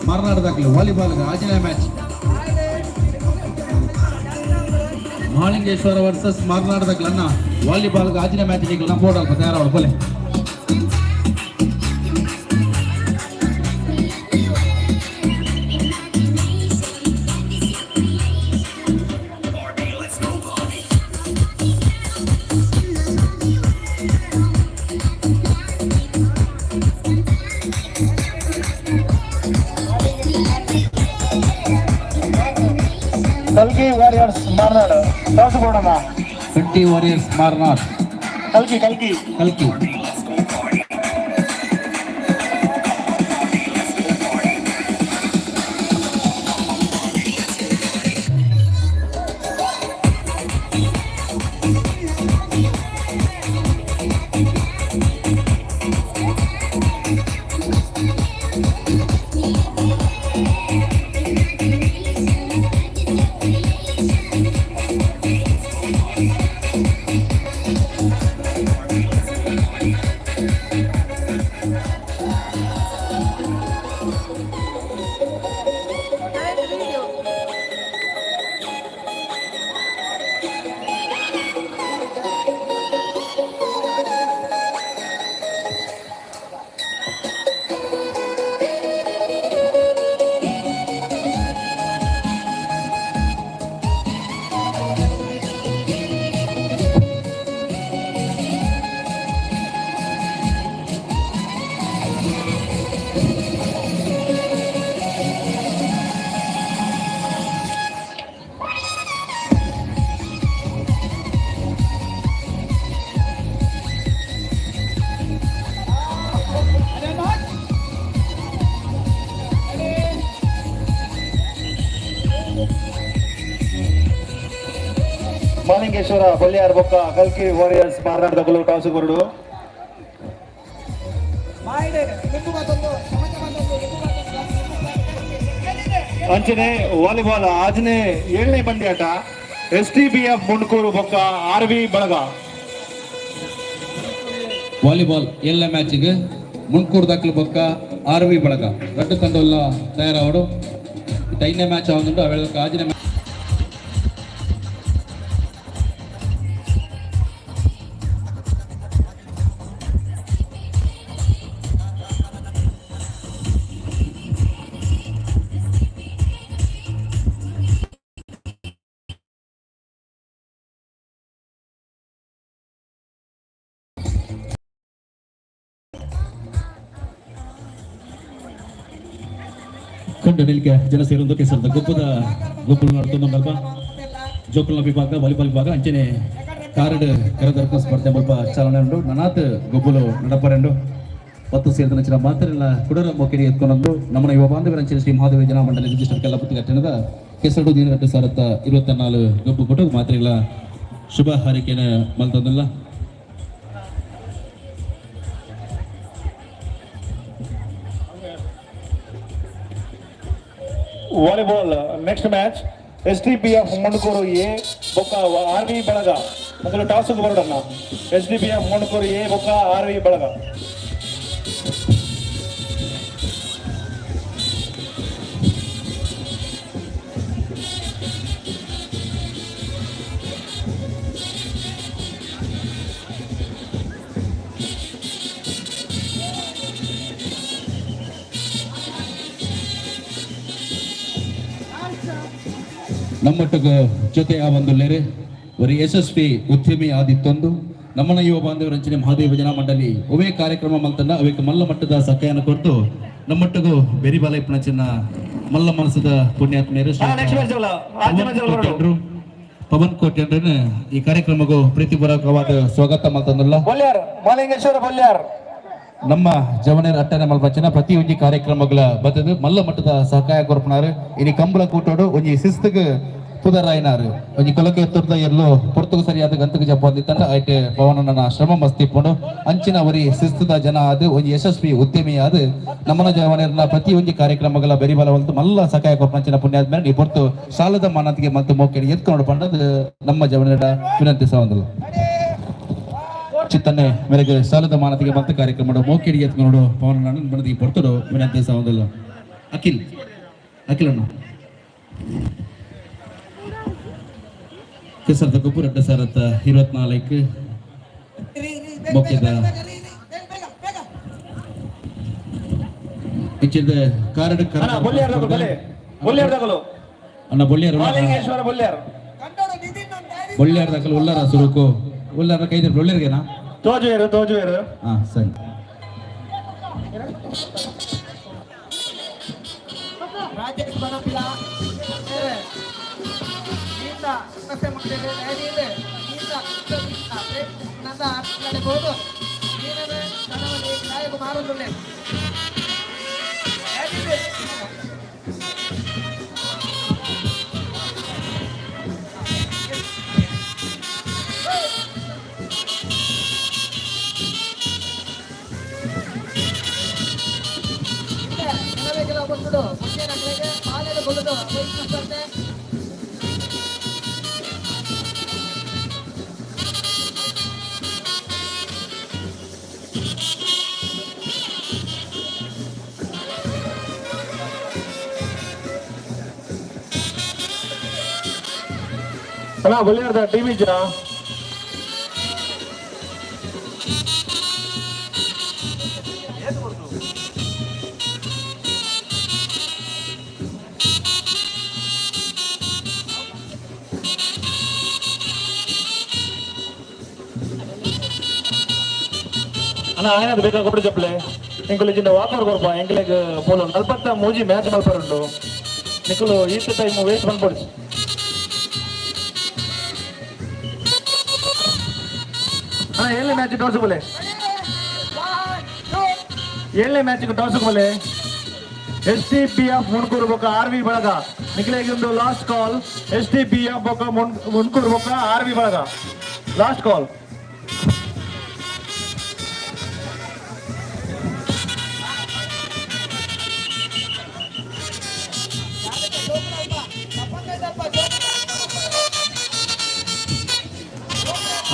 ಮಾರನಾಡದಾಗಲಿ ವಾಲಿಬಾಲ್ ಆಜಿನ ಮ್ಯಾಚ್, ಮಾಲಿಂಗೇಶ್ವರ ವರ್ಸಸ್ ಮಾರನಾಡದಾಗಲಿ. ಅಣ್ಣ, ವಾಲಿಬಾಲ್ ಆಜಿನ ಮ್ಯಾಚ್ ನಮ್ಮ ಬೋರ್ಡ್ ಅಲ್ಪ ತಯಾರಾವಳು ಬೋಲೆ. ಕಲ್ಕಿ ವಾರಿಯರ್ಸ್ ಮಾರ್ನಾಡ್ ಟಾಸ್ ಬರೋಣ. 20 ವಾರಿಯರ್ಸ್ ಮಾರ್ನಾಡ್. ಕಲ್ಕಿ, ಕಲ್ಕಿ. ಕಲ್ಕಿ. ವಿಡಿಯೋ. ಮಾಲಿಂಗೇಶ್ವರ ಬಳ್ಳಿಯಾರ್ ಬೊಕ್ಕ ಕಲ್ಕಿ ವಾರಿಯರ್ಸ್ ಮಾರ್ನಾಡ್ ತಗಲು ಟಾಸ್ ಬರಡು. ಅಂಚನೆ ವಾಲಿಬಾಲ್ ಆಜನೆ ಏಳನೇ ಪಂದ್ಯಾಟ S T B F Mundkur ಬೊಕ್ಕ ಆರ್ ವಿ ಬಳಗ. ವಾಲಿಬಾಲ್ ಎಲ್ಲ ಮ್ಯಾಚಿಗೆ ಮುಂಡ್ಕೂರು ದಾಖಲು ಬೊಕ್ಕ ಆರ್ ವಿ ಬಳಗ ರಡ್ಡು ತಂಡವೆಲ್ಲ ತಯಾರಾವಡು. ಐದನೇ ಮ್ಯಾಚ್ ಆವೊಂದುಂಡು. ಅವೆಲ್ಲ ಆಜಿನ ಮ್ಯಾಚ್. ಕಂಡು ನಿಲ್ಕೆ ಜನ ಸೇರೊಂದು ಕೆಸರದ ಗೊಬ್ಬದ ಗೊಬ್ಬರು ನಡ್ತೊಂದಲ್ಪ ಜೋಕುಲ್ನ ವಿಭಾಗ, ವಾಲಿಬಾಲ್ ವಿಭಾಗ ಅಂಚನೆ ಕಾರಡ್ ಕರದರ್ಕ ಸ್ಪರ್ಧೆ ಮುಲ್ಪ ಚಾಲನೆ ಉಂಡು. ನನಾತ್ ಗೊಬ್ಬುಲು ನಡಪರೆಂಡು. ಪತ್ತು ಸೇರಿದ ಮಾತ್ರ ಕುಡರ ಮೊಕೆರಿ ಎತ್ಕೊಂಡು ನಮ್ಮ ಯುವ ಬಾಂಧವರಂಚಿನ ಶ್ರೀ ಮಹಾದೇವ ಜನ ಮಂಡಳಿ ರಿಜಿಸ್ಟರ್ ಕೆಲ್ಲ ಪುತ್ತಿಗಟ್ಟಣದ ಕೆಸರಡು ದಿನ 2024 ಗೊಬ್ಬು ಕೊಟ್ಟು ಮಾತ್ರೆಗಳ ಶುಭ ಹಾರೈಕೆಯನ್ನು ಮಲ್ತಂದಲ್ಲ. Volleyball next match SDPF Mundkur A ಬೊಕ್ಕ ಆರ್ ವಿ ಬಳಗ. ಮೊದಲು ಟಾಸ್ ಬರೋಡನ್ನ. ಎಸ್ಡಿಪಿಎಫ್ ಮುಂಡ್ಕೂರು ಎ ಬೊಕ್ಕ ಆರ್ ವಿ ಬಳಗ. ನಮ್ಮೊಟ್ಟಿಗೆ ಜೊತೆ ಆ ಒಂದು ಲೆರೆ ಒರಿ ಯಶಸ್ವಿ ಉದ್ಯಮಿ ಆದಿತ್ತೊಂದು ನಮ್ಮನ ಯುವ ಬಾಂಧವ ರಂಚನೆ ಮಹಾದೇವ ಜನ ಮಂಡಳಿ ಒವೇ ಕಾರ್ಯಕ್ರಮ ಮಲ್ತಂಡ ಅವೇಕ ಮಲ್ಲ ಮಟ್ಟದ ಸಕಾಯನ ಕೊರತು ನಮ್ಮೊಟ್ಟಿಗೂ ಬೆರಿಬಾಲ ಇಪ್ಪಣಚಿನ ಮಲ್ಲ ಮನಸ್ಸದ ಪುಣ್ಯಾತ್ಮೇರು ಶ್ರೀ ನೆಕ್ಸ್ಟ್ ಮ್ಯಾಚ್ ಪವನ್ ಕೋಟ್ಯಂಡ್ರು. ಪವನ್ ಕೋಟ್ಯಂಡ್ರನ್ನ ಈ ಕಾರ್ಯಕ್ರಮಕ್ಕೂ ಪ್ರೀತಿಪೂರ್ವಕವಾದ ಸ್ವಾಗತ ಮಲ್ತಂದಲ್ಲ. ಬೊಲ್ಯಾರ್ ಮಾಲಿಂಗೇಶ್ವರ ಬೊಲ್ಯಾರ್. ನಮ್ಮ ಜವನೇರ ಅಟ್ಟನೆ ಮಲ್ಪಂಚಿನ ಪ್ರತಿ ಒಂಜಿ ಕಾರ್ಯಕ್ರಮಗಳ ಬತ್ತದು ಮಲ್ಲ ಮಟ್ಟದ ಸಹಕಾಯ ಕೊರ್ಪುನಾರು. ಇನಿ ಕಂಬಳ ಕೂಟೋಡು ಒಂಜಿ ಶಿಸ್ತುಗ್ ಪುದರಾಯಿನಾರು. ಒಂಜಿ ಕೊಲಕೆ ಎತ್ತುರ್ದ ಎಲ್ಲೋ ಪೊರ್ತುಗು ಸರಿಯಾದ ಗಂತకు ಜಪ್ಪಂದಿತ್ತಂಡ ಐಟ್ ಪವನನ ಶ್ರಮ ಮಸ್ತಿ ಪುಂಡು. ಅಂಚಿನ ಒರಿ ಶಿಸ್ತುದ ಜನ ಆದ್ ಒಂಜಿ ಯಶಸ್ವಿ ಉದ್ಯಮಿ ಆದ್ ನಮ್ಮನ ಜವನೇರ್ನ ಪ್ರತಿ ಒಂಜಿ ಕಾರ್ಯಕ್ರಮಗಳ ಬೆರಿಬಲವಂತು ಮಲ್ಲ ಸಹಾಯ ಕೊರ್ಪಂಚಿನ ಪುಣ್ಯಾದ ಮೇಲೆ ಈ ಪೊರ್ತು ಸಾಲದ ಮಾನತಿಗೆ ಮತ್ತು ಮೋಕೆಡಿ ಎತ್ಕೊಂಡು ಪಂಡದು ನಮ್ಮ ಜವನೇರ ವಿನಂತಿ ಸವಂದಲು. ಚಿತ್ತನ್ನೆ ಮೇರೆಗೆ ಸಾಲದ ಮಾನತಿಗೆ ಮತ್ತು ಕಾರ್ಯಕ್ರಮ ಮೋಕೆಡಿ ಎತ್ಕೊಂಡು ಪವನ ಬಣದಿ ಪೊರ್ತುಡು ವಿನಂತಿ ಸವಂದಲು. ಅಖಿಲ್, ಅಖಿಲ್ ಅಣ್ಣ. ಕೆಸರದ ಗೊಬ್ಬರ 2024 ಮೊಕ್ಕೆದ ಇಚ್ಚಿದ ಕಾರಡ್. ಅಣ್ಣ ಬೊಲ್ಯಾರ್ ದಗಳು ಬಲೆ ಬೊಲ್ಯಾರ್ ದಗಳು. ಅಣ್ಣ ಬೊಳ್ಳಿಯರ್. ಮಾಲಿಂಗೇಶ್ವರ ಬೊಲ್ಯಾರ್. ಬೊಳ್ಳಿಯರ್ ದಕಲ್ ಉಲ್ಲರ ಸುರುಕು ಉಲ್ಲರ ಕೈದ ಬೊಳ್ಳಿಯರ್ಗೆನಾ? ತೋಜುವೇರು ತೋಜುವೇರು. ಹಾ ಸರಿ. ರಾಜೇಶ್ ಬನಪಿಲ ಗೀತಾ ಸಮಸ್ಯೆ ಮಾಡಿದ್ರೆ ನೈದಿದೆ ಗೀತಾ ನಂದ ಆಟಲಾಡಬಹುದು. ನೀನವೇ ಕಣವಲ್ಲಿ ನಾಯಕ ಮಾರುವುದಿಲ್ಲ. ಕೆಲವೆಲ್ಲ ಬಂದ್ಬಿಡು ಮುಂಚೆ ಪಾಲೆಲ್ಲ ಕೊಲ್ಲದು ಸ್ಪರ್ಧೆ. ಅಣ್ಣ ಬೊಲ್ಯಾರ್ದ ಟೀಮ್ ಇಜ್ಜಾ? ಅಣ್ಣ ಆಯ್ನದು ಬೇಕಾ ಕೊಟ್ಟು ಚಪ್ಪಲೆ ಎಂಕುಲು ಜಿಂದ ವಾಕರ್ ಕೊರ್ಪ ಎಂಕಲೆಗ್ ಪೋಲು 43 ಮ್ಯಾಚ್ ಮಲ್ಪರುಂಡು. ನಿಕುಲು ಈತ ಟೈಮ್ ವೇಸ್ಟ್ ಮಲ್ಪೊಡ್ಚಿ. ಅಣ್ಣ ಏಳನೇ ಮ್ಯಾಚ್ ಟಾಸ್ ಬೋಲೆ, ಏಳನೇ ಮ್ಯಾಚ್ ಟಾಸ್ ಬೋಲೆ. S T P F Mundkur ಬೊಕ್ಕ ಆರ್ ವಿ ಬಳಗ. ನಿಖಿಲೇಗೆ ಒಂದು last call. S T P F ಬೊಕ್ಕ ಮುಣ್ಕೂರು ಬೊಕ್ಕ ಆರ್ ವಿ ಬಳಗ ಲಾಸ್ಟ್ ಕಾಲ್.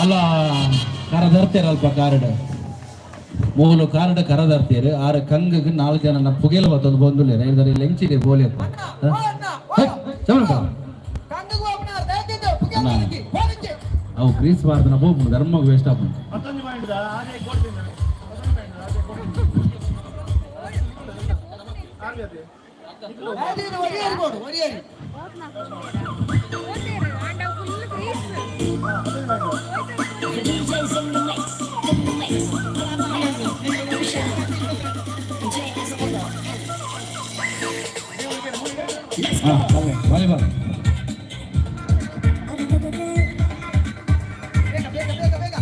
ಅಲ್ಲ ಕರದರ್ತೀರ ಅಲ್ಪ ಕಾರ್ಡ್ ಮೂಲು ಕಾರ್ಡ್ ಕರದರ್ತೀರು. ಆರು ಕಂಗಗ್ ನಾಲ್ಕು ಜನ ಪುಗೆಲ ಬತ್ತೊಂದು ಬಂದುಲ್ಲೇರ ಇರ್ದಾರೆ ಇಲ್ಲಿ ಬೋಲಿ ಅವು ಕ್ರೀಸ್ ಬಾರ್ದನ ಹೋಗ್ಬಿಡು ಧರ್ಮಗ್ ವೇಸ್ಟ್ ಆಪುಂಡು. Full grease. DJ's in the mix, in the mix. DJ as volleyball. ಬೇಗ ಬೇಗ ಬೇಗ ಬೇಗ.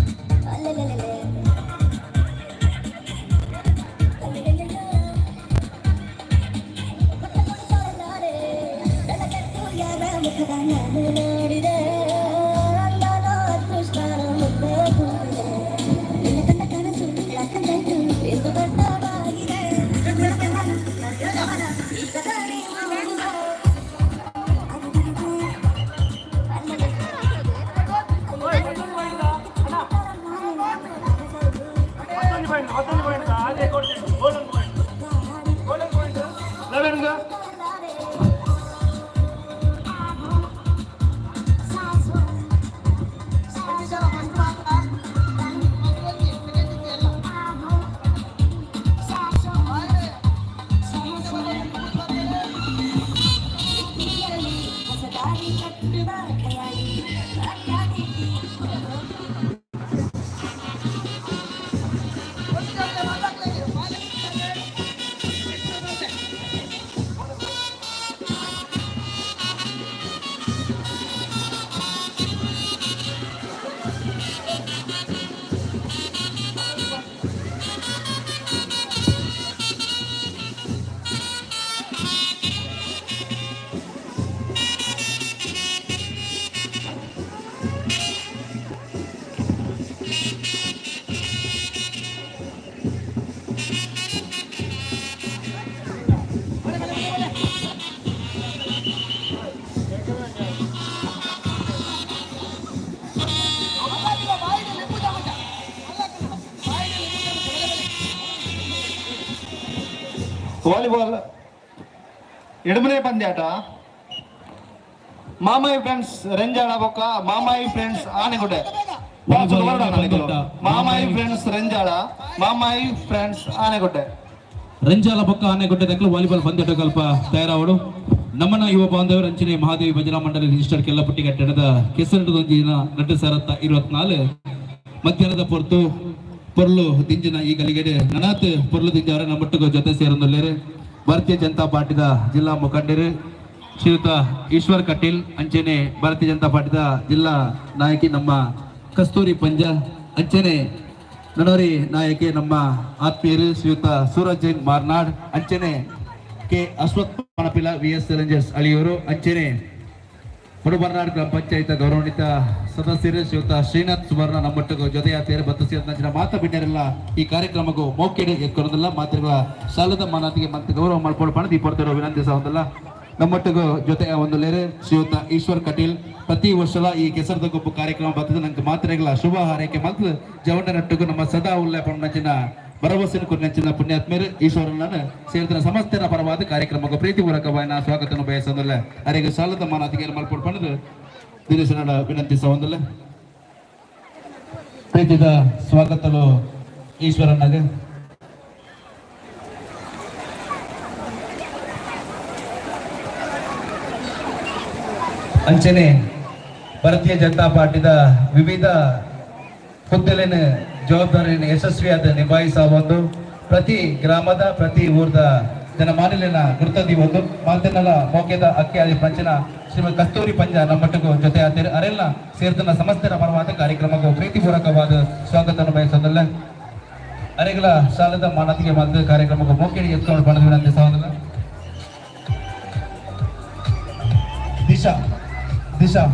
ವಾಲಿಬಾಲ್ ಎಡಮನೆ ಪಂದ್ಯಾಟ. ಮಾಮಾಯಿ ಫ್ರೆಂಡ್ಸ್ ರೆಂಜಾಳ ಬೊಕ್ಕ Mamayi friends Anegudde. Mamayi friends Renjala, Mamayi friends Anegudde. Ranjala ಬೊಕ್ಕ ಆನೆಗುಡ್ಡೆ ದಕ್ಕಲು ವಾಲಿಬಾಲ್ ಪಂದ್ಯಾಟ ಕಲ್ಪ ತಯಾರಾವಡು. ನಮ್ಮನ ಯುವ ಬಾಂಧವರು ಅಂಚನೆ ಮಹಾದೇವಿ ಭಜನಾ ಮಂಡಳಿ ರಿಜಿಸ್ಟರ್ ಕೆಲ್ಲಪಟ್ಟಿ ಕಟ್ಟಡದ ಕೆಸರಡದೊಂಜಿನ 2024 ಮಧ್ಯಾಹ್ನದ ಪೊರ್ತು ಪೊರ್ಲು ದಿಂಜಿನ ಈ ಗಲಿಗೆಡೆ ನನಾತ್ ಪೊರ್ಲು ದಿಂಜಾರ ನಮ್ಮೊಟ್ಟಿಗೆ ಜೊತೆ ಸೇರೊಂದುಲ್ಲೆರ್. ಭಾರತೀಯ ಜನತಾ ಪಾರ್ಟಿದ ಜಿಲ್ಲಾ ಮುಖಂಡರು ಶ್ರೀಯುತ ಈಶ್ವರ್ ಕಟೀಲ್, ಅಂಚನೆ ಭಾರತೀಯ ಜನತಾ ಪಾರ್ಟಿದ ಜಿಲ್ಲಾ ನಾಯಕಿ ನಮ್ಮ ಕಸ್ತೂರಿ ಪಂಜ, ಅಂಚನೆ ನನೋರಿ ನಾಯಕಿ ನಮ್ಮ ಆತ್ಮೀಯರು ಶ್ರೀಯುತ ಸೂರಜ್ ಜೈನ್ ಮಾರ್ನಾಡ್, ಅಂಚನೆ K Ashwath Panapila V S Rangers Aliyur, ಅಂಚನೆ ಮುಡುಬರ್ನಾಡ್ ಗ್ರಾಮ ಪಂಚಾಯತ್ ಗೌರವಾನ್ವಿತ ಸದಸ್ಯರು ಶ್ರೀಯುತ ಶ್ರೀನಾಥ್ ಸುವರ್ಣ ನಮ್ಮೊಟ್ಟಿಗೆ ಜೊತೆಯಾತೇರು ಬತ್ತು ಸೇರಿದ ಮಾತಾ ಬಿಣ್ಣರೆಲ್ಲ ಈ ಕಾರ್ಯಕ್ರಮಕ್ಕೂ ಮೌಕ್ಯಡೆ ಎತ್ಕೊರೋದಿಲ್ಲ. ಮಾತೃಗಳ ಸಾಲದ ಮಾನಾತಿಗೆ ಮತ್ತೆ ಗೌರವ ಮಾಡ್ಕೊಂಡು ಪಣದಿ ಪಡ್ತಿರೋ ವಿನಂತಿಸೋದಿಲ್ಲ. ನಮ್ಮೊಟ್ಟಿಗೆ ಜೊತೆ ಒಂದು ಲೇರೆ ಶ್ರೀಯುತ ಈಶ್ವರ್ ಕಟೀಲ್ ಪ್ರತಿ ವರ್ಷಲ ಈ ಕೆಸರದ ಗೊಬ್ಬು ಕಾರ್ಯಕ್ರಮ ಬರ್ತದೆ. ನಂಗೆ ಮಾತ್ರೆಗಳ ಶುಭ ಹಾರೈಕೆ ಮತ್ತು ಜವಣ್ಣನೊಟ್ಟಿಗೂ ನಮ್ಮ ಸದಾ ಉಲ್ಲೆ ಪಣ್ಣಂಚಿನ ಭರವಸೆನ ಕುರಿನಂಚಿನ ಪುಣ್ಯಾತ್ಮೇರು ಈಶ್ವರನ ಸೇರಿದ ಸಮಸ್ತರ ಪರವಾದ ಕಾರ್ಯಕ್ರಮಕ್ಕೆ ಪ್ರೀತಿಪೂರ್ವಕವಾದ ಸ್ವಾಗತವನ್ನು ಬಯಸೋದಿಲ್ಲ. ಅರೆಗೆ ಸಾಲದ ಮಾನಾತಿಗೆ ಮಲ್ಪಡ್ ಪಣದು ದಿನೇಶನ ವಿನಂತಿಸೋದಿಲ್ಲ. ಪ್ರೀತಿದ ಸ್ವಾಗತಲು ಈಶ್ವರನಾಗ. ಅಂಚನೆ ಭಾರತೀಯ ಜನತಾ ಪಾರ್ಟಿದ ವಿವಿಧ ಹುದ್ದೆಲಿನ ಜವಾಬ್ದಾರಿಯನ್ನು ಯಶಸ್ವಿಯಾದ ನಿಭಾಯಿಸುವ ಒಂದು ಪ್ರತಿ ಗ್ರಾಮದ ಪ್ರತಿ ಊರ್ದ ಜನಮಾನಿಲಿನ ಗುರ್ತದಿ ಒಂದು ಮಾತಿನಲ ಮೋಕೆದ ಅಕ್ಕಿ ಆದಿ ಪಂಚನ ಶ್ರೀಮತಿ ಕಸ್ತೂರಿ ಪಂಜ ನಮ್ಮೊಟ್ಟಿಗೂ ಜೊತೆ ಆತೀರಿ. ಅರೆಲ್ಲ ಸೇರ್ತನ ಸಮಸ್ತರ ಪರವಾದ ಕಾರ್ಯಕ್ರಮಕ್ಕೂ ಪ್ರೀತಿಪೂರ್ವಕವಾದ ಸ್ವಾಗತವನ್ನು ಬಯಸೋದಲ್ಲ. ಅರೆಗಳ ಶಾಲದ ಮಾನತಿಗೆ ಮಾಡಿದ ಕಾರ್ಯಕ್ರಮಕ್ಕೂ ಮೋಕೆಡಿ ಎತ್ಕೊಂಡು ಬಂದ ವಿನಂತಿಸೋದಿಲ್ಲ. ದಿಶಾ ದಿಶಾ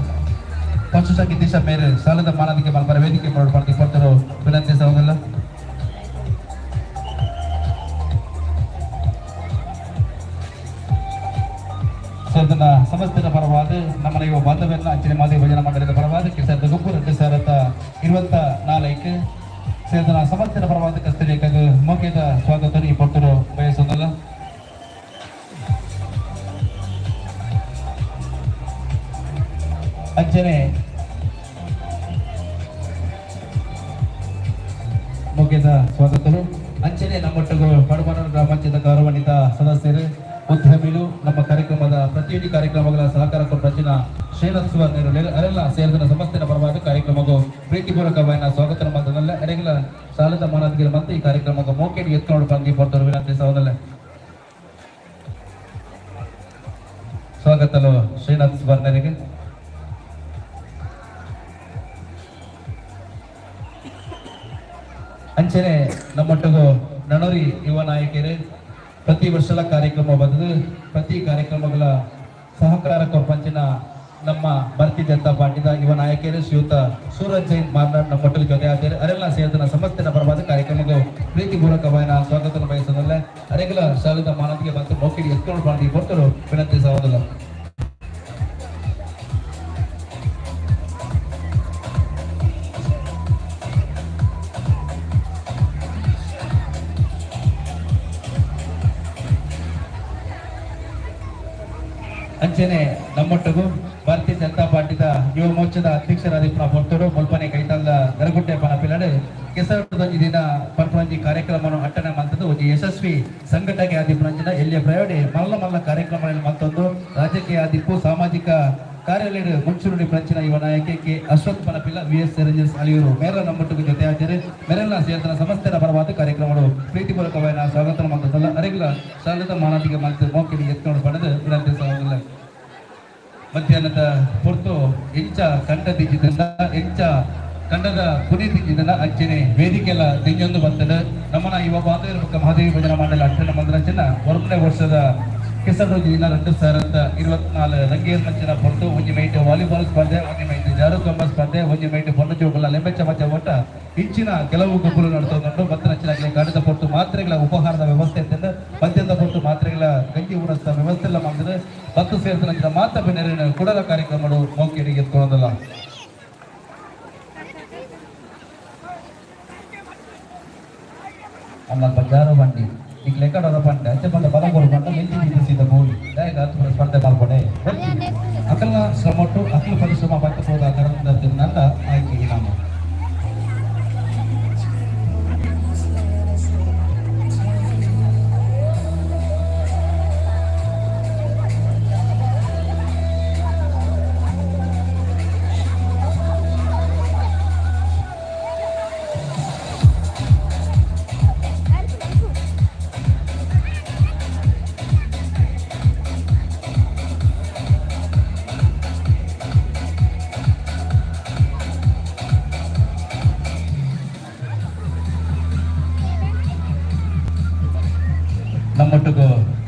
ಪಂಚಸಖಿ ದಿಶಾ ಮೇರೆ ಸಾಲದ ಮಾನದಿಗೆ ಮಲ್ಪರ ವೇದಿಕೆ ಮಾಡ್ಬಾರ್ದು ಕೊಟ್ಟರು ವಿನಂತಿಸೋದಿಲ್ಲ. ಸದನ ಸಮಸ್ತರ ಪರವಾದ ನಮ್ಮ ಯುವ ಬಾಂಧವ್ಯನ ಅಂಚನೆ ಮಾದರಿ ಭಜನಾ ಮಂಡಳಿದ ಪರವಾದ ಕಿಸರದ ಗುಂಪು 2024 ಸೇದನ ಸಮಸ್ತರ ಪರವಾದ ಕಸ್ತೂರಿ ಮೌಖ್ಯದ ಸ್ವಾಗತ ಈ ಪೊರ್ತರು ಬಯಸೋದಿಲ್ಲ. ಅಂಚನೆ ಮುಖ್ಯದ ಸ್ವಾಗತರು. ಅಂಚನೆ ನಮ್ಮೊಟ್ಟಿಗೂ ಪಡಬನ ಗ್ರಾಮ ಪಂಚಾಯತ್ ಗೌರವಾನ್ವಿತ ಸದಸ್ಯರು, ಉದ್ಯಮಿಗಳು, ನಮ್ಮ ಕಾರ್ಯಕ್ರಮದ ಪ್ರತಿಯೊಂದು ಕಾರ್ಯಕ್ರಮಗಳ ಸಹಕಾರ ಕೊಟ್ಟ ಶ್ರೀನಾಥ್ ಸುವರ್ಣ ಅರೆಲ್ಲ ಸೇರಿದ ಸಮಸ್ಯೆನ ಪರವಾದ ಕಾರ್ಯಕ್ರಮಕ್ಕೂ ಪ್ರೀತಿಪೂರ್ವಕವಾದ ಸ್ವಾಗತ ಮಾತನಲ್ಲ. ಅರೆಗಳ ಸಾಲದ ಮಾನದಿಗೆ ಮತ್ತೆ ಈ ಕಾರ್ಯಕ್ರಮಕ್ಕೆ ಮೋಕೆಡಿ ಎತ್ಕೊಂಡು ಬಂದು ಪೊರ್ತರು ವಿನಂತಿಸೋದಲ್ಲ. ಸ್ವಾಗತಲು ಶ್ರೀನಾಥ್ ಸುವರ್ಣರಿಗೆ. ಅಂಚನೆ ನಮ್ಮೊಟ್ಟಿಗೂ ನನೋರಿ ಯುವ ನಾಯಕರೇ, ಪ್ರತಿ ವರ್ಷದ ಕಾರ್ಯಕ್ರಮ ಬಂದದ್ದು, ಪ್ರತಿ ಕಾರ್ಯಕ್ರಮಗಳ ಸಹಕಾರ ಕೊರ್ಪಂಚಿನ ನಮ್ಮ ಭಾರತೀಯ ಜನತಾ ಪಾರ್ಟಿದ ಯುವ ನಾಯಕರು ಶ್ರೀಯುತ ಸೂರಜ್ ಜೈನ್ ಮಾರ್ನಾಡ್ ನಮ್ಮೊಟ್ಟಿಗೆ ಜೊತೆ ಆದರು. ಅರೆಲ್ಲ ಸೇರಿದ ಸಮಸ್ಯೆನ ಪರವಾದ ಕಾರ್ಯಕ್ರಮಕ್ಕೆ ಪ್ರೀತಿಪೂರ್ವಕವಾದ ಸ್ವಾಗತ ಬಯಸೋದಲ್ಲ. ಅರೆಗಲ ಶಾಲೆದ ಮಾನತಿಗೆ ಬಂತು ಮೌಖಿಕ ಎತ್ಕೊಂಡು ಮಾಡಿ ಕೊಟ್ಟರು ವಿನಂತಿಸುವುದಿಲ್ಲ. ಅಂಚನೆ ನಮ್ಮೊಟ್ಟಿಗೂ ಭಾರತೀಯ ಜನತಾ ಪಾರ್ಟಿದ ಯುವ ಮೋರ್ಚಾದ ಅಧ್ಯಕ್ಷರಾದಿಪ್ಪನ ಪೊರ್ತುಡು ಮುಲ್ಪನೆ ಕೈತಲ್ದ ಗರಗುಡ್ಡೆ ಪನಪಿಲಡು ಕೆಸರದೊಂಜಿ ದಿನ ಪನ್ಪುನಂಜಿ ಕಾರ್ಯಕ್ರಮವನ್ನು ಅಟ್ಟಣೆ ಮಂತದ್ದು ಒಂಜಿ ಯಶಸ್ವಿ ಸಂಘಟನೆ ಆದಿಪ್ಪುನಂಚಿನ ಎಲ್ಲಿಯ ಪ್ರಯೋಡಿ ಮಲ್ಲ ಮಲ್ಲ ಕಾರ್ಯಕ್ರಮಗಳನ್ನು ಮಂತೊಂದು ರಾಜಕೀಯ ಆದಿಪ್ಪು ಸಾಮಾಜಿಕ ಕಾರ್ಯಾಲಯ ಮುಂಚೂಣಿ ಪ್ರಂಚಿನ ಯುವ ನಾಯಕಿ K Ashwath Panapila V S Rangers Aliyur ಮೇರ ನಮ್ಮೊಟ್ಟಿಗೆ ಜೊತೆ ಆಚಾರ್ಯ ಮೆರೆಲ್ಲ ಸೇರ್ತನ ಸಮಸ್ಯೆಯ ಪರವಾದ ಕಾರ್ಯಕ್ರಮಗಳು ಪ್ರೀತಿಪೂರ್ವಕವಾದ ಸ್ವಾಗತ ಮಂತದಲ್ಲ. ಅರೆಗ್ಲ ಶಾಲೆದ ಮಾನತಿಗೆ ಮಂತ್ ಮೋಕಿಡಿ ಎತ್ಕೊಂಡು ಪಡೆದು ವಿನಂತಿಸುವುದಿಲ್ಲ. ಮಧ್ಯಾಹ್ನದ ಪೊರ್ತು ಎಂಚ ಕಂಡ ದಿಜ್ಜಿದಂಡ, ಎಂಚ ಕಂಡದ ಪುನಿ ತಿಂಜಿದಂಡ, ಅಂಚನೆ ವೇದಿಕೆಲ್ಲ ದಿಂಜೊಂದು ಬರ್ತದೆ. ನಮ್ಮನ ಯುವ ಬಾಂಧವ್ಯ ಮಹಾದೇವಿ ಭಜನಾ ಮಂಡಲ ಅಟ್ಟಣ ಮಂದಿರಂಚಿನ 1ನೇ ವರ್ಷದ ಕೆಸರು ದಿನ 2024 ರಂಗೇರ್ ಮಂಚಿನ ಪೊರ್ತು ಒಂಜಿ ಮೈಟ್ ವಾಲಿಬಾಲ್ ಸ್ಪರ್ಧೆ, ಒಂಜಿ ಮೈಟ್ ಜಾರು ಕಂಬ ಸ್ಪರ್ಧೆ, ಒಂಜಿ ಮೈಟ್ ಪೊಣ್ಣು ಜೋಗುಲ ಲೆಂಬೆಚ್ಚ ಮಚ್ಚ ಒಟ್ಟ ಇಂಚಿನ ಕೆಲವು ಗೊಬ್ಬರು ನಡ್ತೊಂದುಂಡು. ಬತ್ತನಂಚಿನ ಕಾಡಿದ ಪೊರ್ತು ಮಾತ್ರೆಗಳ ಉಪಹಾರದ ವ್ಯವಸ್ಥೆ ಇತ್ತಂದು, ಮದ್ಯದ ಪೊರ್ತು ಮಾತ್ರೆಗಳ ಗಂಜಿ ಉಣಸ್ತ ವ್ಯವಸ್ಥೆ ಎಲ್ಲ ಮಾಡಿದ್ರೆ ಬತ್ತು ಸೇರ್ತನಂಚಿನ ಮಾತ ಬೆನ್ನೆರಿನ ಕುಡಲ ಕಾರ್ಯಕ್ರಮಗಳು ಮೌಖಿಗೆ ಎತ್ಕೊಳ್ಳೋದಲ್ಲ. ಅಲ್ಲ ಬಜಾರು ಬಂಡಿ ಈಗ ಲೆಕ್ಕಡೋದ ಪಂಡೆ ಅಂಚೆ ಬಂದ ಬಲ ಕೊಡು ಪಂಡ ಮೆಂಚಿ ಬೀದಿಸಿದ ಬೋಲಿ ದಾಯಗ ಹತ್ತು ಸ್ಪರ್ಧೆ ಮಲ್ಪಡೆ ಅಕಲ್ನ ಶ್ರಮೊಟ್ಟು ಅಕಲು ಪರಿಶ್ರಮ ಪಟ್ಟು ಹೋದ ಕರಂದ ತಿನ್ನಂದ ಆಯ್ಕೆ ಇನಾಮ. ನಮ್ಮೊಟ್ಟಿಗೂ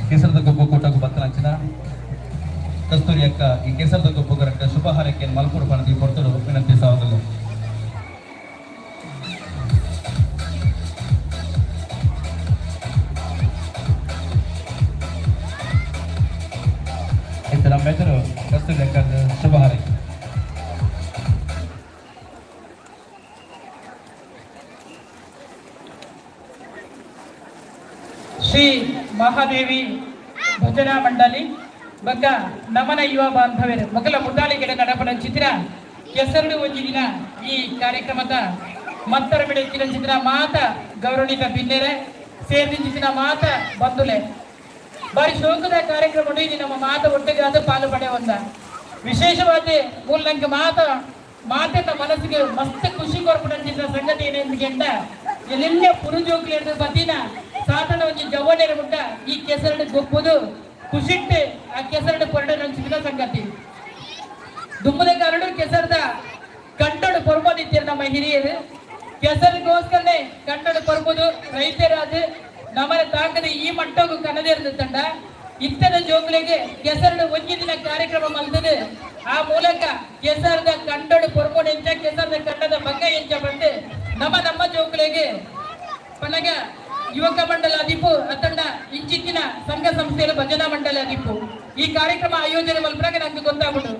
ಕೇಸರದ ಗೊಬ್ಬು ಕೂಟకు ಬತ್ತನಂಚಿನ ಕಸ್ತೂರಿ ಅಕ್ಕ ಈ ಕೇಸರದ ಗೊಬ್ಬು ಕರೆಕ್ಟ್ ಶುಭ ಹಾರೈಕೆಯನ್ನು ಮಲ್ಪುಡು ಪಣದಿ ಕೊಡ್ತರು ವಿನಂತಿಸುವುದಿಲ್ಲ. ಇತ್ತು ನಮ್ಮ ಹೆಸರು ಕಸ್ತೂರಿ ಅಕ್ಕ ಶುಭ ಹಾರೈಕೆ. ಶ್ರೀ ಮಹಾದೇವಿ ಭಜನಾ ಮಂಡಳಿ ಬೊಕ್ಕ ನಮನ ಯುವ ಬಾಂಧವ್ಯರು ಮೊದಲ ಮುದ್ದಾಳಿಗೆಡೆ ನಡಪನ ಚಿತ್ರ ಕೆಸರುಡು ಒಂಜಿ ದಿನ ಈ ಕಾರ್ಯಕ್ರಮದ ಮತ್ತರ ಮಿಡತಿನ ಚಿತ್ರ ಮಾತ ಗೌರವಣಿತ ಬಿನ್ನೆರೆ ಸೇರ್ದಿಂಚಿನ ಮಾತ ಬಂಧುಲೆ, ಬಾರಿ ಶೋಕದ ಕಾರ್ಯಕ್ರಮ. ಇದು ನಮ್ಮ ಮಾತ ಒಟ್ಟಿಗಾದ ಪಾಲು ಪಡೆಯುವಂತ ವಿಶೇಷವಾದ ಮೂಲಂಕ ಮಾತ ಮಾತೆತ್ತ ಮನಸ್ಸಿಗೆ ಮಸ್ತ್ ಖುಷಿ ಕೊರ್ಪುನಂಚಿನ ಸಂಗತಿ ಏನೆಂದ ಎಲ್ಲೆಲ್ಲ ಪುರುಜೋಕ್ಲು ಬತ್ತಿನ ಸಾಧನ ಒಂಜಿ ಜವ್ವನೇರ ಮುಟ್ಟ ಈ ಕೆಸರಡು ಗೊಪ್ಪುದು ಖುಷಿಟ್ಟು ಆ ಕೆಸರಡು ಪೊರಡ ಸಂಗತಿ. ದುಮ್ಮದ ಕಾರಣ ಕೆಸರದ ಕಂಡಡು ಪೊರ್ಬದಿತ್ತೀರ ನಮ್ಮ ಹಿರಿಯರು. ಕೆಸರಿಗೋಸ್ಕರನೇ ಕಂಡಡು ಪೊರ್ಬುದು ರೈತರಾದ ನಮ್ಮನ ತಾಕದ ಈ ಮಟ್ಟಕ್ಕೂ ಕನದಿರ್ದು ತಂಡ ಇತ್ತದ ಜೋಗುಲಿಗೆ ಕೆಸರಡು ಒಂಜಿ ದಿನ ಕಾರ್ಯಕ್ರಮ ಮಲ್ತದೆ. ಆ ಮೂಲಕ ಕೆಸರದ ಕಂಡಡು ಪೊರ್ಬೊಡು ಎಂಚ, ಕೆಸರದ ಕಂಡದ ಬಂಗ ಎಂಚ ಬಂದು ನಮ್ಮ ನಮ್ಮ ಜೋಗುಲಿಗೆ ಪನಗ ಯುವಕ ಮಂಡಲ ಅದಿಪು ಅತ್ತಂಡ ಇಂಚಿತ್ತಿನ ಸಂಘ ಸಂಸ್ಥೆಯ ಭಜನಾ ಮಂಡಲ ಅದಿಪು ಈ ಕಾರ್ಯಕ್ರಮ ಆಯೋಜನೆ ಮಲ್ಪನಾಗ ನಂಗೆ ಗೊತ್ತಾಗುಂಡು.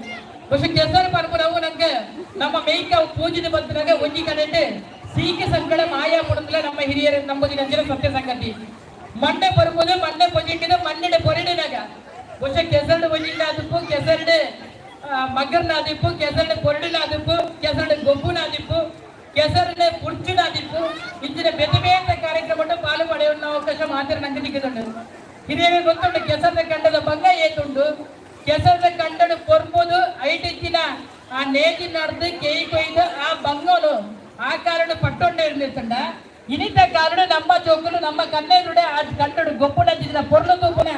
ಬಹುಶಃ ಕೆಸರು ಪರ್ಪುನವು ನಂಗೆ ನಮ್ಮ ಮೇಯ್ಕ ಪೂಜಿದ ಬಂತನಾಗ ಒಂಜಿ ಕಡೆಟ್ ಸೀಕೆ ಸಂಕಡ ಮಾಯಾ ಪುಡಂದ್ಲ ನಮ್ಮ ಹಿರಿಯರು ನಂಬುದಿನ ಅಂಚಿನ ಸತ್ಯ ಸಂಗತಿ. ಮಣ್ಣೆ ಪರ್ಪುದು ಮಣ್ಣೆ ಪೊಜಿಟ್ಟಿದ ಮಣ್ಣಿಡ ಪೊರಿಡಿನಾಗ ಬಹುಶಃ ಕೆಸರಡು ಒಂಜಿಂದ ಅದಿಪ್ಪು, ಕೆಸರಡು ಮಗ್ಗರ್ನ ಅದಿಪ್ಪು, ಕೆಸರಡು ಪೊರಡಿನ ಅದಿಪ್ಪು, ಕೆಸರಡು ಗೊಬ್ಬುನ ಅದಿಪ್ಪು, ಕೆಸರನೆ ಪುರ್ಚುನ ಅದಿಪ್ಪು, ಇಂಚಿನ ಬೇತೆ ಬೇತೆ ಕಾರ್ಯಕ್ರಮ ಪಾಲು ಪಡೆಯುವ ಅವಕಾಶ ಮಾತ್ರ ನಂಗೆ ಸಿಕ್ಕಿದುಂಡು. ಹಿರಿಯರಿಗೆ ಗೊತ್ತುಂಟು ಕೆಸರದ ಕಂಡದ ಬಂಗ ಏತುಂಡು. ಕೆಸರದ ಕಂಡಡು ಪೊರ್ಬೋದು ಐಟಿಚ್ಚಿನ ಆ ನೇಜಿ ನಡೆದು ಕೇಯಿ ಕೊಯ್ದು ಆ ಬಂಗೋನು ಆ ಕಾರಣ ಪಟ್ಟೊಂಡೆ ಇರ್ಲಿತ್ತಂಡ. ಇನಿತ ಕಾರಣ ನಮ್ಮ ಜೋಕುಲು ನಮ್ಮ ಕನ್ನೆದುಡೆ ಆ ಕಂಡಡು ಗೊಪ್ಪುನಂಚಿನ ಪೊರ್ಲು ತೂಪುನ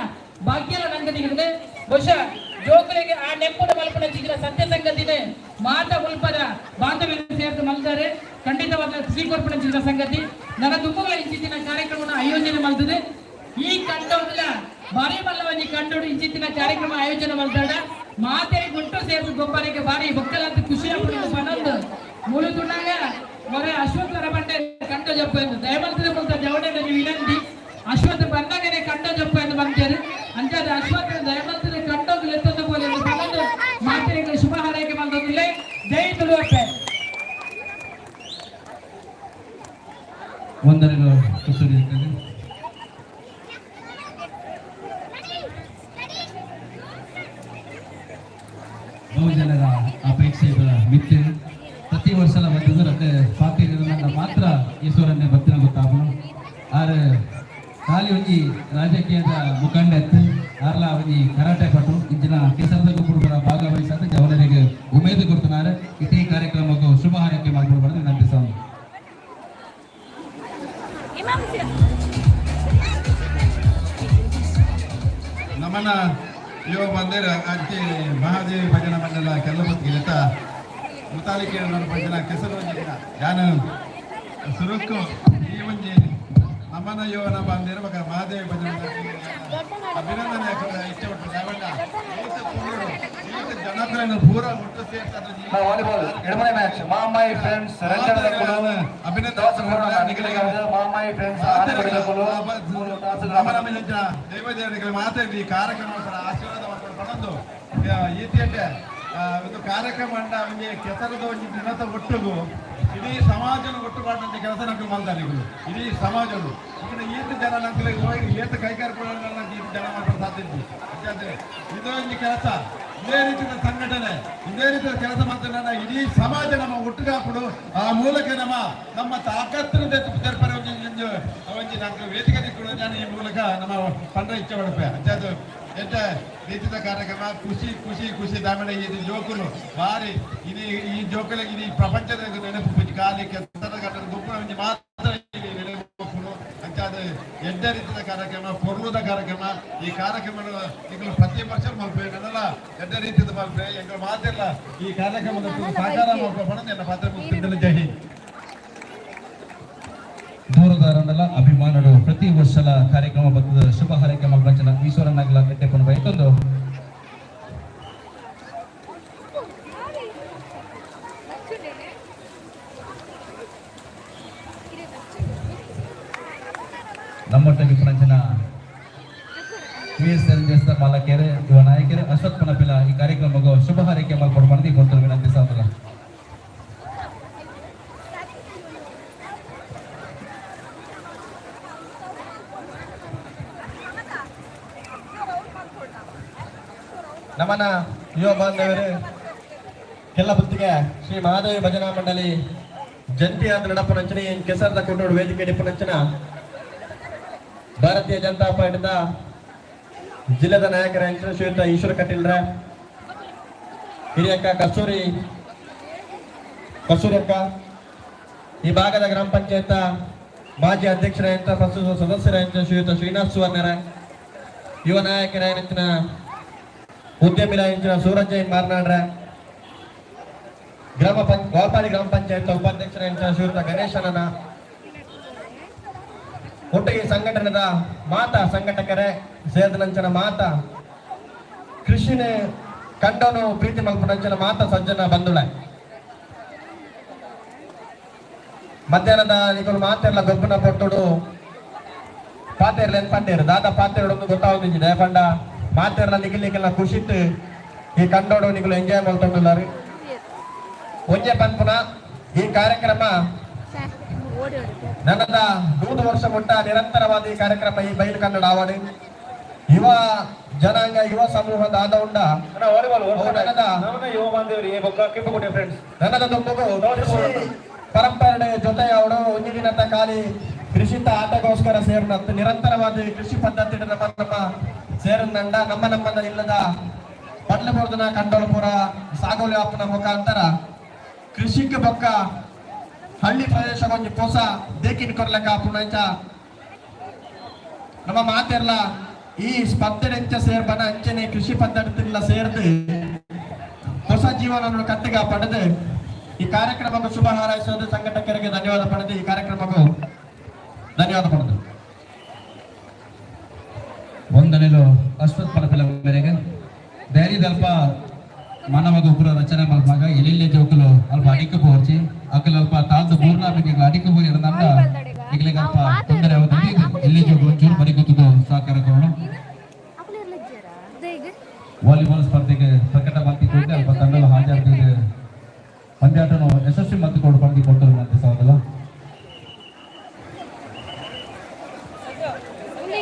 ಭಾಗ್ಯಲ ನಂಗೆ ದಿಗಿದು. ಬಹುಶಃ ಜೋಕುಲೆಗ್ ಆ ನೆಂಪುನ ಮಲ್ಪುನ ಚಿತ್ರ ಸತ್ಯ ಸಂಗತಿನೇ ಮಾತ ಮುಲ್ಪದ ಬಾಂಧವ್ಯ ಸೇರ್ದು ಮಲ್ತಾರೆ. ಖಂಡಿತವಾದ ಸ್ವೀಕರ್ಪಣೆ ಚಿತ್ರ ಸಂಗತಿ ನನ್ನ ದುಂಬುಗಳ ಇಂಚಿತ್ತಿನ ಕಾರ್ಯಕ್ರಮವನ್ನು ಆಯೋಜನೆ ಮಲ್ತದೆ. ಈ ಕಂಡೋದ್ಲ ಬಾರಿ ಮಲ್ಲವಂಜಿ ಕಂಡೋಡು ಇಂಚಿತ್ತಿನ ಕಾರ್ಯಕ್ರಮ ಆಯೋಜನೆ ಮಲ್ತಾಡ ಮಾತೆ ಗುಂಟು ಸೇರ್ದು ಗೊಬ್ಬರಿಗೆ ಬಾರಿ ಬೊಕ್ಕಲಂತ ಖುಷಿ ಆಗ್ಬಿಡುದು. ಪನೊಂದು ಮುಳು ತುಣಾಗ ಮೊರೆ ಅಶ್ವತ್ಥ ಬಂಡೆ ಕಂಡ ಜಪ್ಪ ಎಂದು ದಯಮಲ್ತದೆ ಮುಲ್ತ ಜವಡೆ ವಿನಂತಿ. ಅಶ್ವತ್ಥ ಬಂದಾಗನೆ ಕಂಡ ಜಪ್ಪ ಎಂದು ಬಂತೇರು. ಅಂಚಾದ ಅಶ್ವತ್ಥ ದಯಮಲ್ತದೆ ಕಂಡೋದು ಲೆತ್ತೊಂದು ಪೋಲೆ ಎಂದು ಪನೊಂದು ಮಾತೆಗೆ ಶುಭ ಹಾರೈಕೆ ಮಲ್ತೊಂದಿಲ್ಲ. ಜೈ ತುಳುವಪ್ಪೆ. ವಂದನೆಗಳು ಕಸ್ತೂರಿ ಅಕ್ಕಗೆ. ಬಹುಜನರ ಅಪೇಕ್ಷೆಗಳ ಮಿಥ್ಯೆ ಪ್ರತಿ ವರ್ಷ ಬಂದಿದ್ದು ಅತ್ತೆ ಪಾತಿರ ಮಾತ್ರ ಈಶ್ವರನ್ನೇ ಬತ್ತಿನ ಗೊತ್ತಾಪನು. ಆರು ಖಾಲಿ ಒಂಜಿ ರಾಜಕೀಯದ ಮುಖಂಡ ಎತ್ತು ಆರ್ಲ ಒಂಜಿ ಕರಾಟೆ ಪಟು. ಇಂಚಿನ ಕೆಸರದ ಗುಬ್ಬುಡುಗರ ಭಾಗವಹಿಸಾದ ಜವನರಿಗೆ ಉಮೇದು ಕೊಡ್తున్నారు. ಇದೇ ಕಾರ್ಯಕ್ರಮಕ್ಕೂ ಶುಭ ಹಾರೈಕೆ ಮಾಡಿಕೊಡ್ಬಾರ್ದು ವಿನಂತಿಸ್ತಾನೆ. ನಮನ ಯುವ ಬಂದಿರ ಅಜ್ಜಿ ಮಹಾದೇವಿ ಭಜನಾ ಮಂಡಲ ಕೆಲ್ಲಬತ್ತಿಗೆ ಮುತಾಲಿಕೆ ಭಜನಾ ಕೆಸರು ಯಾನು ಸುರುಕು ಈ ಒಂಜಿ ನಮನ ಯುವನ ಬಂದಿರ ಬಕ ಮಹಾದೇವಿ ಭಜನಾ ಅಭಿನಂದನೆ ಇಚ್ಛೆ ಉಂಟು. ದಾವಣ್ಣ ಈತ ಜನಕರನ್ನು ಪೂರ ಒಟ್ಟು ಸೇರ್ತಾರೆ. ವಾಲಿಬಾಲ್ ಎಡಮನೆ ಮ್ಯಾಚ್ ಮಾಮಾಯಿ ಫ್ರೆಂಡ್ಸ್ ಅಭಿನಂದನೆ. ಮಾಮಾಯಿ ಫ್ರೆಂಡ್ಸ್. ದೈವ ಮಾತಾಡಿ ಈ ಕಾರ್ಯಕ್ರಮ ಆಶೀರ್ವಾದ ಮಾಡ್ಕೊಂಡು ಪಡೊಂದು ಈತಿಯಂಟೆ ಒಂದು ಕಾರ್ಯಕ್ರಮ ಅಂಡ ಒಂಜಿ ಕೆಸರದ ಒಂಜಿ ದಿನದ ಒಟ್ಟುಗು ಇಡೀ ಸಮಾಜನ ಒಟ್ಟು ಮಾಡುವಂತ ಕೆಲಸ ನಮ್ಗೆ ಮಲ್ದಾರೆ. ಇಡೀ ಸಮಾಜನು ఇక్కడ ಈತ ಜನ ನಂಗೆ ಹೋಗಿ ಏತ ಕೈಗಾರಿಕೆ ಈತ ಜನ ಮಾಡ್ಕೊಂಡು ಸಾಧ್ಯ ಇತ್ತು. ಯಾಕಂದ್ರೆ ಇದೊಂದು ಕೆಲಸ, ಇದೇ ರೀತಿಯ ಸಂಘಟನೆ, ಇದೇ ರೀತಿಯ ಕೆಲಸ ಮಾಡ್ತಾರೆ. ಇಡೀ ಸಮಾಜ ನಮ್ಮ ಒಟ್ಟುಗಾಪುಡು ಆ ಮೂಲಕ ನಮ್ಮ ನಮ್ಮ ತಾಕತ್ತಿನ ತೆರ್ಪರೆ ಒಂಜಿ ಒಂಜಿ ಒಂಜಿ ನಂಗೆ ವೇದಿಕೆ ದಿಕ್ಕುಡು. ನಾನು ಈ ಮೂಲಕ ನಮ್ಮ ಪಂಡ ಇಚ್ಛೆ ಪಡಪೆ. ಅಂಚಾದ ಎಂತ ರೀತಿಯ ಕಾರ್ಯಕ್ರಮ, ಖುಷಿ ಖುಷಿ ಖುಷಿ. ದಾಮಣ ಇದು ಜೋಕುಲು ಬಾರಿ ಇದು ಈ ಜೋಕುಲಿಗೆ ಇಡೀ ಪ್ರಪಂಚದ ನೆನಪು ಖಾಲಿ ಕೆಸರ ಗಟ್ಟದ ಗುಂಪು ಒಂಜಿ ಮಾತ್ರ ಇಲ್ಲಿ ನೆನಪು. ಅಂಚಾದ ಎಡ್ಡ ರೀತಿಯ ಕಾರ್ಯಕ್ರಮ, ಪೊರ್ಲುದ ಕಾರ್ಯಕ್ರಮ. ಈ ಕಾರ್ಯಕ್ರಮ ಎಂಗಳು ಪ್ರತಿ ವರ್ಷ ಮಲ್ಪೆ ನನ್ನಲ್ಲ ಎಡ್ಡ ರೀತಿಯ ಮಲ್ಪೆ. ಎಂಗಳು ಮಾತಿಲ್ಲ ಈ ಕಾರ್ಯಕ್ರಮದ ಸಹಕಾರ ಮಲ್ಪೆ ಎನ್ನ ಪಾತ್ರ ಮುಕ್ತಿದ್ದಲ್ಲ. ಜೈ ಹಿಂದ್. ದೂರದಾರನ್ನೆಲ್ಲ ಅಭಿಮಾನರು ಪ್ರತಿ ವರ್ಷದ ಕಾರ್ಯಕ್ರಮ ಬರ್ತದ ಶುಭ ಹಾರೈಕೆ ಮಲ್ಪಂಚನ ಈಶ್ವರನಾಗಲ ಎಟ್ಟೆಪ್ಪನು ಬೈತೊಂದು. ನಮ್ಮೊಟ್ಟಿಗೆ ಪುನಂಚನ ವಿ ಎಸ್ ಎಲ್ ದೇಶದ ಮಾಲಕರು ಯುವ ನಾಯಕರು ಅಶ್ವಥ್ ಪನಪಿಲ ಈ ಕಾರ್ಯಕ್ರಮಕ್ಕೂ ಶುಭ ಹಾರೈಕೆ ಮಲ್ಪೊಡು ಪಂದ್ ಕೊಡ್ತಾರೆ ವಿನಂತಿಸಾದಲ್ಲ. ನಮನ ಯುವ ಬಾಂಧವರು ಕೆಲ್ಲಬುತ್ತಿಗೆ ಶ್ರೀ ಮಹಾದೇವಿ ಭಜನಾ ಮಂಡಳಿ ಜಂಟಿಯಾದ ನಡಪನಂಚನೆ ಕೆಸರದ ಕೊಂಡೋಡು ವೇದಿಕೆ ಡಿಪ್ಪನಂಚನ ಭಾರತೀಯ ಜನತಾ ಪಾರ್ಟಿದ ಜಿಲ್ಲೆದ ನಾಯಕರ ಶ್ರೀಯುತ ಈಶ್ವರ ಕಟೀಲ್ರ, ಹಿರಿಯಕ್ಕ ಕಸ್ತೂರಿ ಕಸ್ತೂರಿ ಅಕ್ಕ, ಈ ಭಾಗದ ಗ್ರಾಮ ಪಂಚಾಯತ್ ಮಾಜಿ ಅಧ್ಯಕ್ಷರಾದಂಥ ಪ್ರಸ್ತುತ ಸದಸ್ಯರಾದಂಥ ಶ್ರೀಯುತ ಶ್ರೀನಾಥ್ ಸುವರ್ಣರ, ಯುವ ನಾಯಕರಾದಂಥ ಉದ್ಯಮಿರಾದಂಥ ಸೂರಜ್ ಜೈನ್ ಮಾರ್ನಾಡ್ರ, ಗ್ರಾಮ ಪಂಚ ವಾಲ್ಪಾಡಿ ಗ್ರಾಮ ಪಂಚಾಯತ್ ಉಪಾಧ್ಯಕ್ಷರಾದಂಥ ಶ್ರೀಯುತ ಗಣೇಶನನ, ಒಟ್ಟಿಗೆ ಸಂಘಟನೆದ ಮಾತಾ ಸಂಘಟಕರೇ ಸೇರಿದ ಮಾತಾ ಕೃಷಿನೇ ಕಂಡನು ಪ್ರೀತಿ ಮಲ್ಪುನಂಚನ ಮಾತಾ ಸಜ್ಜನ ಬಂಧುಳೆ, ಮಧ್ಯಾಹ್ನದ ನಿಕುಲು ಮಾತೆರ್ಲ ಗೊಬ್ಬನ ಪೊಟ್ಟುಡು ಪಾತೆರ್ಲ ಪಂಡೇರು ದಾದ ಪಾತೆರಡೊಂದು ಗೊತ್ತಾവുಂದಿಜ್ಜಿ. ದಯಪಂಡ ಮಾತೆರ್ಲ ನಿಖಿಲ್ ನಿಖಿಲ್ನ ಖುಷಿತ್ ಈ ಕಂಡೋಡು ನಿಕುಲು ಎಂಜಾಯ್ ಮಲ್ತೊಂದುಲ್ಲಾರು. ಒಂಜೆ ಪನ್ಪುನ ಈ ಕಾರ್ಯಕ್ರಮ ನನ್ನದ 100 ವರ್ಷ ಮುಟ್ಟ ನಿರಂತರವಾದ ಈ ಕಾರ್ಯಕ್ರಮ ಈ ಬಯಲು ಕನ್ನಡ ಆವಡು ಯುವ ಜನಾಂಗ ಯುವ ಸಮೂಹದ ಆದ ಉಂಡ ನನ್ನದ ದುಂಬುಗು ಪರಂಪರೆ ಜೊತೆ ಅವಳು ಒಂಜಿ ದಿನದ ಖಾಲಿ ಕೃಷಿತ ಆಟಗೋಸ್ಕರ ಸೇರಿನತ್ತು ನಿರಂತರವಾದ ಕೃಷಿ ಪದ್ಧತಿ ನಮ್ಮ ನಮ್ಮ ಸೇರಂದಂಡ ನಮ್ಮ ನಮ್ಮದ ಇಲ್ಲದ ಪಡ್ಲ ಪೊರ್ದನ ಕಂಡೋಳು ಪೂರ ಸಾಗೋಲಿ ಆಪುನ ಮುಖಾಂತರ ಕೃಷಿಗೆ ಬೊಕ್ಕ ಹಳ್ಳಿ ಪ್ರದೇಶ ಒಂಜಿ ಪೊಸ ದೇಕಿನ ಕೊರ್ಲೆಕ್ಕ ಆಪುನ ಇಂಚ ನಮ್ಮ ಮಾತೆರ್ಲ ಈ ಸ್ಪರ್ಧೆಂಚ ಸೇರ್ಪನ ಅಂಚನೆ ಕೃಷಿ ಪದ್ಧತಿಗಳ ಸೇರ್ದು ಹೊಸ ಜೀವನವನ್ನು ಕಟ್ಟಿಗೆ ಪಡೆದು ಈ ಕಾರ್ಯಕ್ರಮಕ್ಕೆ ಶುಭ ಹಾರೈಸೋದು ಸಂಘಟಕರಿಗೆ ಧನ್ಯವಾದ ಪಡೆದು ಈ ಕಾರ್ಯಕ್ರಮಕ್ಕೂ ಧನ್ಯವಾದ ಪಡೆದು. ಒಂದನೇದು ಅಶ್ವಥ್ ಪಡಪಿಲ ಮೇರೆಗೆ ಧೈರ್ಯದಲ್ಪ ಮಾನವ ಗೊಬ್ಬರ ರಚನೆ ಮಲ್ಪಾಗ ಎಲ್ಲೆಲ್ಲೆ ಜೋಕುಲು ಅಲ್ಪ ಅಡಿಕೆ ಪೋರ್ಚಿ ಅಕಲ್ ಅಲ್ಪ ತಾಲ್ದು ಬೂರ್ನಾಬಿಗೆ ಅಡಿಕೆ ಬೂರಿ ಇರೋದಂಡ ಇಗ್ಲಿಗೆ ಅಲ್ಪ ತೊಂದರೆ ಆಗುತ್ತೆ. ಎಲ್ಲಿ ಜೋಕುಲು ಒಂಚೂರು ಬರಿ ಗೊತ್ತದು ಸಹಕಾರ ಕೊಡೋಣ. ವಾಲಿಬಾಲ್ ಸ್ಪರ್ಧೆಗೆ ಪ್ರಕಟ ಮಾಡ್ತಿದ್ದೆ ಅಲ್ಪ ತಂಡಲು ಹಾಜರಾಗಿದೆ. ಪಂದ್ಯಾಟನು ಯಶಸ್ವಿ ಮತ್ತು ಕೊಡು ಪಡೆದು ಕೊಟ್ಟರು ಅಂತ ಸಹೋದರ.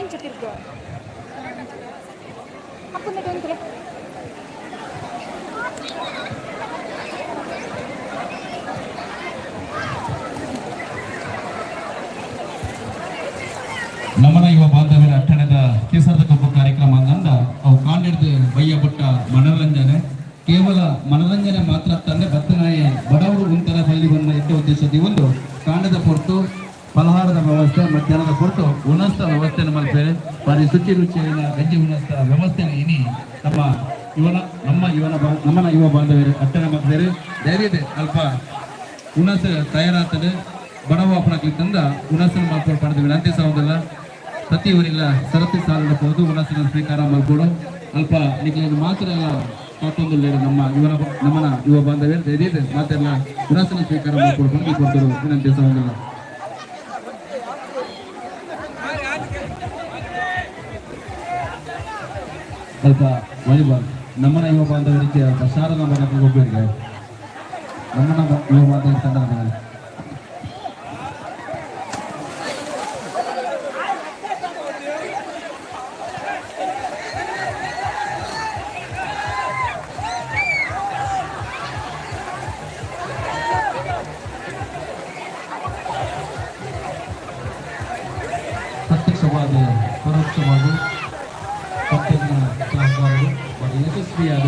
ಇಂಚ ತಿರ್ಗು ಅಪ್ಪನ ತೊಂದರೆ. ನಮನ ಯುವ ಬಾಂಧವ್ಯರ ಅಟ್ಟಣದ ಕೇಸರದ ಕಬ್ಬು ಕಾರ್ಯಕ್ರಮ ಅಂದ ಅವು ಕಾಂಡಿಡ್ದು ಬಯ್ಯ ಬುಟ್ಟ ಮನರಂಜನೆ. ಕೇವಲ ಮನರಂಜನೆ ಮಾತ್ರ ತಂದೆ ಬತ್ತನಾಯ ಬಡವರು ಉಂತರ ಬಲ್ಲಿ ಬಂದ ಎಟ್ಟ ಉದ್ದೇಶದ ಒಂದು ಕಾಂಡದ ಪೊರ್ತು ಫಲಹಾರದ ವ್ಯವಸ್ಥೆ, ಮಧ್ಯಾಹ್ನದ ಪೊರ್ತು ಉಣಸ್ತ ವ್ಯವಸ್ಥೆಯನ್ನು ಮಲ್ಪೇರೆ. ಬಾರಿ ಶುಚಿ ರುಚಿಯ ಗಂಜಿ ಉಣಸ್ತ ವ್ಯವಸ್ಥೆಯನ್ನು ಇನಿ ನಮ್ಮ ಯುವನ ನಮ್ಮ ಯುವನ ನಮ್ಮನ ಯುವ ಬಾಂಧವ್ಯರು ಅಟ್ಟಣೆ ಮಾಡ್ತಾರೆ. ಧೈರ್ಯದೆ ಅಲ್ಪ ಉಣಸ ತಯಾರಾಗ್ತದೆ. ಬಡವ ಅಪಣಕ್ಲಿ ತಂದ ಉಣಸನ್ನು ಮಾಡ್ಕೊಂಡು ಪಡೆದ ವಿನಂತಿ ಸಹೋದರ. ಪ್ರತಿಯವರಿಲ್ಲ ಸರತಿ ಸಾಲನ್ನು ಹೋದು ಉಣಸನ್ನು ಸ್ವೀಕಾರ ಮಾಡ್ಕೊಡು. ಅಲ್ಪ ನಿಕ್ಲೇನು ಮಾತ್ರ ಎಲ್ಲ ಕಾಟೊಂದು ನಮ್ಮ ಯುವನ ನಮ್ಮನ ಯುವ ಬಾಂಧವ್ಯರು ಧೈರ್ಯ ಮಾತೆಲ್ಲ ಉಣಸನ್ನು ಸ್ವೀಕಾರ ಮಾಡ್ಕೊಂಡು ಬಂದು ಕೊಡ್ತರು ವಿನಂತಿ ಸಹೋದರ. ಅಲ್ಪ ವಾಲಿಬಾಲ್ ನಮ್ಮನ ಯುವ ಬಾಂಧವರಿಗೆ ಅಲ್ಪ ಶಾರದಾ ಮನಕ್ಕೆ ಒಬ್ಬರಿಗೆ ನಮ್ಮನ ಯುವ ಬಾಂಧವರ ತಂಡದ ಮೇಲೆ. ಪ್ರತ್ಯಕ್ಷವಾದ ಪರೋಕ್ಷವಾಗಿ ಪಟ್ಟಣ ಸಹಕಾರರು ಬಹಳ ಯಶಸ್ವಿಯಾದ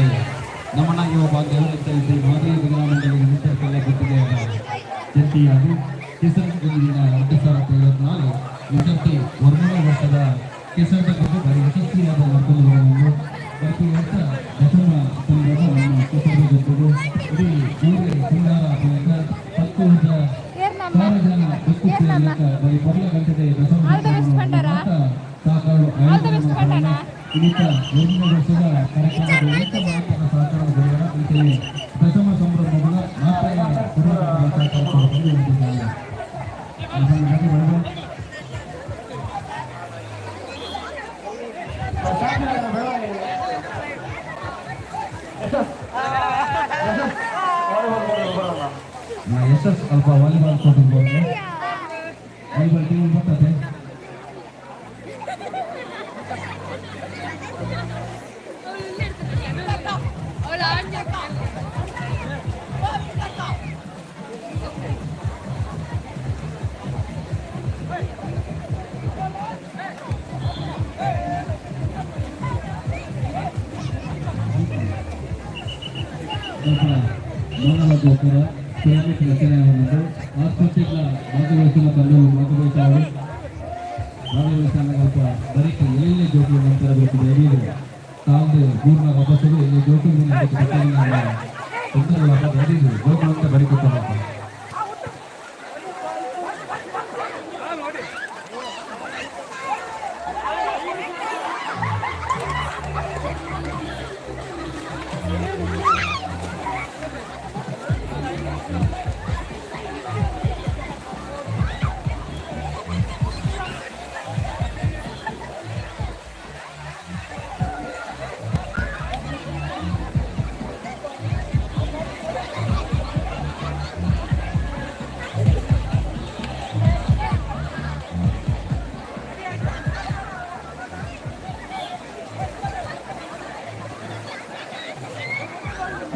ನಮನ ಯುವ ಬಾಂಧವರು ಶ್ರೀ ಮಾದರಿ ಭಜನಾ ಮಂಡಳಿ ಮುಂಚೆಲ್ಲ ಗುತ್ತಿಗೆಯಾದ ಜಂಟಿಯಾಗಿ ಕೇಸರಿ ದಿನ 2024 ವಿದ್ಯಾರ್ಥಿ 1ನೇ ವರ್ಷದ ಕೇಸರದ ಬಗ್ಗೆ ಭಾರಿ ಯಶಸ್ವಿಯಾದ ನಡ್ಕೊಂಡು ಬರೋದು. ಪ್ರತಿ ವರ್ಷ ದಶಮ ಸಂಭ್ರಮ ನಮ್ಮ ಕೇಸರದ ಗೊಬ್ಬರು ಇಡೀ ಊರಿಗೆ ಸಿಂಗಾರ ಮೂಲಕ 10 ವರ್ಷ 1000 ಜನ ಗೊತ್ತು ಬರೀ ಮೊದಲ ಗಂಟೆಗೆ ದಶಮ All the best ಪಂಡಾರ. ಸಹಕಾರ All the best ಪಂಡಾನ. ಇನ್ನಿತ 1ನೇ ವರ್ಷದ ಕಾರ್ಯಕ್ರಮದ ಏಕ ಮಾತ್ರ ಸಹಕಾರ ಬೆಳೆಯೋಣ ಅಂತೇಳಿ ದಶಮ ಸಂಭ್ರಮದ ಮಾತ್ರ ಸಹಕಾರ ಕೊಡಲು ವಿನಂತಿಸಿದ್ದಾರೆ. ಯಶಸ್ ಅಲ್ಪ ವಾಲಿಬಾಲ್ ಕೋರ್ಟ್ ವಾಲಿಬಾಲ್ ಟೀಮ್ ಬರ್ತದೆ. ಸ್ವಲ್ಪ ಮೌನವಾದ ಕೂಡ ಪಿರಮಿಡ್ ರಚನೆ ಒಂದು ಆಸ್ಪತ್ರೆಗಳ ಭಾಗವಹಿಸುವ ತಂಡವು ಭಾಗವಹಿಸುವರು. ಭಾಗವಹಿಸುವ ಸ್ವಲ್ಪ ಬರೀ ಎಲ್ಲೆಲ್ಲಿ ಜೋಕುಲು ನಂತರ ಬೇಕು ಎರಿಯುದು ತಾವು ಗೂರ್ನ ವಾಪಸ್ಸು ಇಲ್ಲಿ ಜೋಕುಲು ತೊಂದರೆ ಎರಿಯುದು ಜೋಕುಲು ಅಂತ ಬರೀ ಕೊಡ್ತಾರೆ.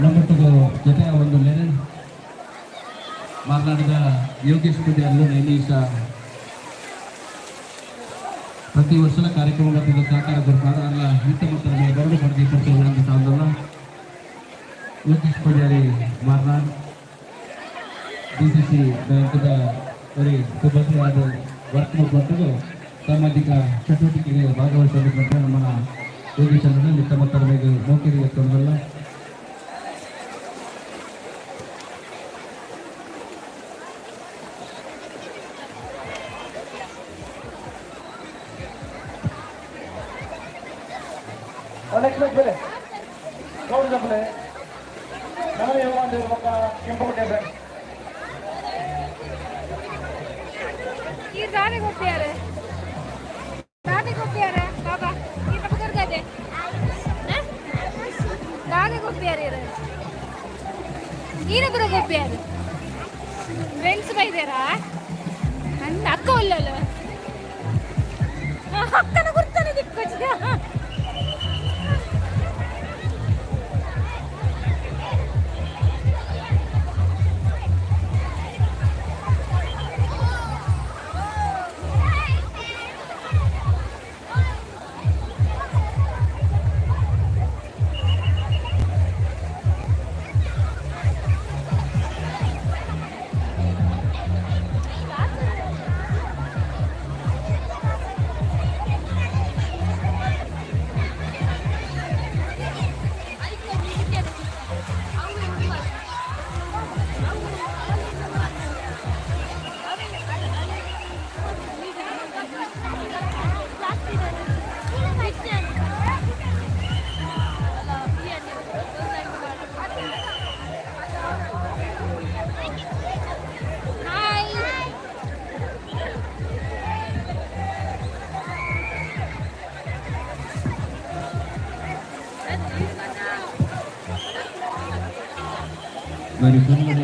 ನಮ್ಮೊಟ್ಟಿಗೆ ಜೊತೆ ಒಂದು ಲೆನನ್ ಮಾತನಾಡಿದ ಯೋಗೇಶ್ ಪೂಜಾರ್ಲು ನೈನೀಶ ಪ್ರತಿ ವರ್ಷದ ಕಾರ್ಯಕ್ರಮಗಳ ಸಹಕಾರ ಕೊಡ್ತಾರೆ ಅಲ್ಲ ಹಿತ ಮತ್ತು ಬರಡು ಪಡೆದು ಕೊಡ್ತೇವೆ ಅಂತ ಸಾಲದಲ್ಲ. ಯೋಗೇಶ್ ಪೂಜಾರಿ ಮಾರ್ನಾಡ್ ಡಿಸಿಸಿ ಬ್ಯಾಂಕ್ದ ಬರೀ ಸಿಬ್ಬಂದಿ ಆದ ವರ್ಕ್ ಮಾಡಿಕೊಂಡು ಸಾಮಾಜಿಕ ಚಟುವಟಿಕೆಗೆ ಭಾಗವಹಿಸಲು ನಮ್ಮನ್ನ ಯೋಗೀಶನ ತಮ್ಮ ತರಬೇತಿ ಮೋಕಿರಿ ಎತ್ತೊಂದಲ್ಲ. ನೆಕ್ಸ್ಟ್ ಮ್ಯಾಚ್ ಬೇರೆ ಗೌಡ ಜಂಬಲೆ ನಮನ ಯುವ ಬೊಕ್ಕ ಕೆಂಪುಗುಡ್ಡೆ ಫ್ರೆಂಡ್ಸ್. ಈ ದಾರಿ ಕೊಪ್ಪಿಯಾರೆ, ದಾರಿ ಕೊಪ್ಪಿಯಾರೆ ಬಾಬಾ. ಈ ತಪ್ಪು, ದಾರಿ ಕೊಪ್ಪಿಯಾರೆ. ಈನಪುರ ಕೊಪ್ಪಿಯಾರೆ. ಫ್ರೆಂಡ್ಸ್ ಬೈದಾರಾ? ನನ್ನ ಅಕ್ಕ ಒಲ್ಲಲ್ಲ, ಅಕ್ಕನ ಗುರ್ತಾನೆ ದಿಕ್ಕೋಚ. ಹಾಯ್. మరి ಕನ್ನಡ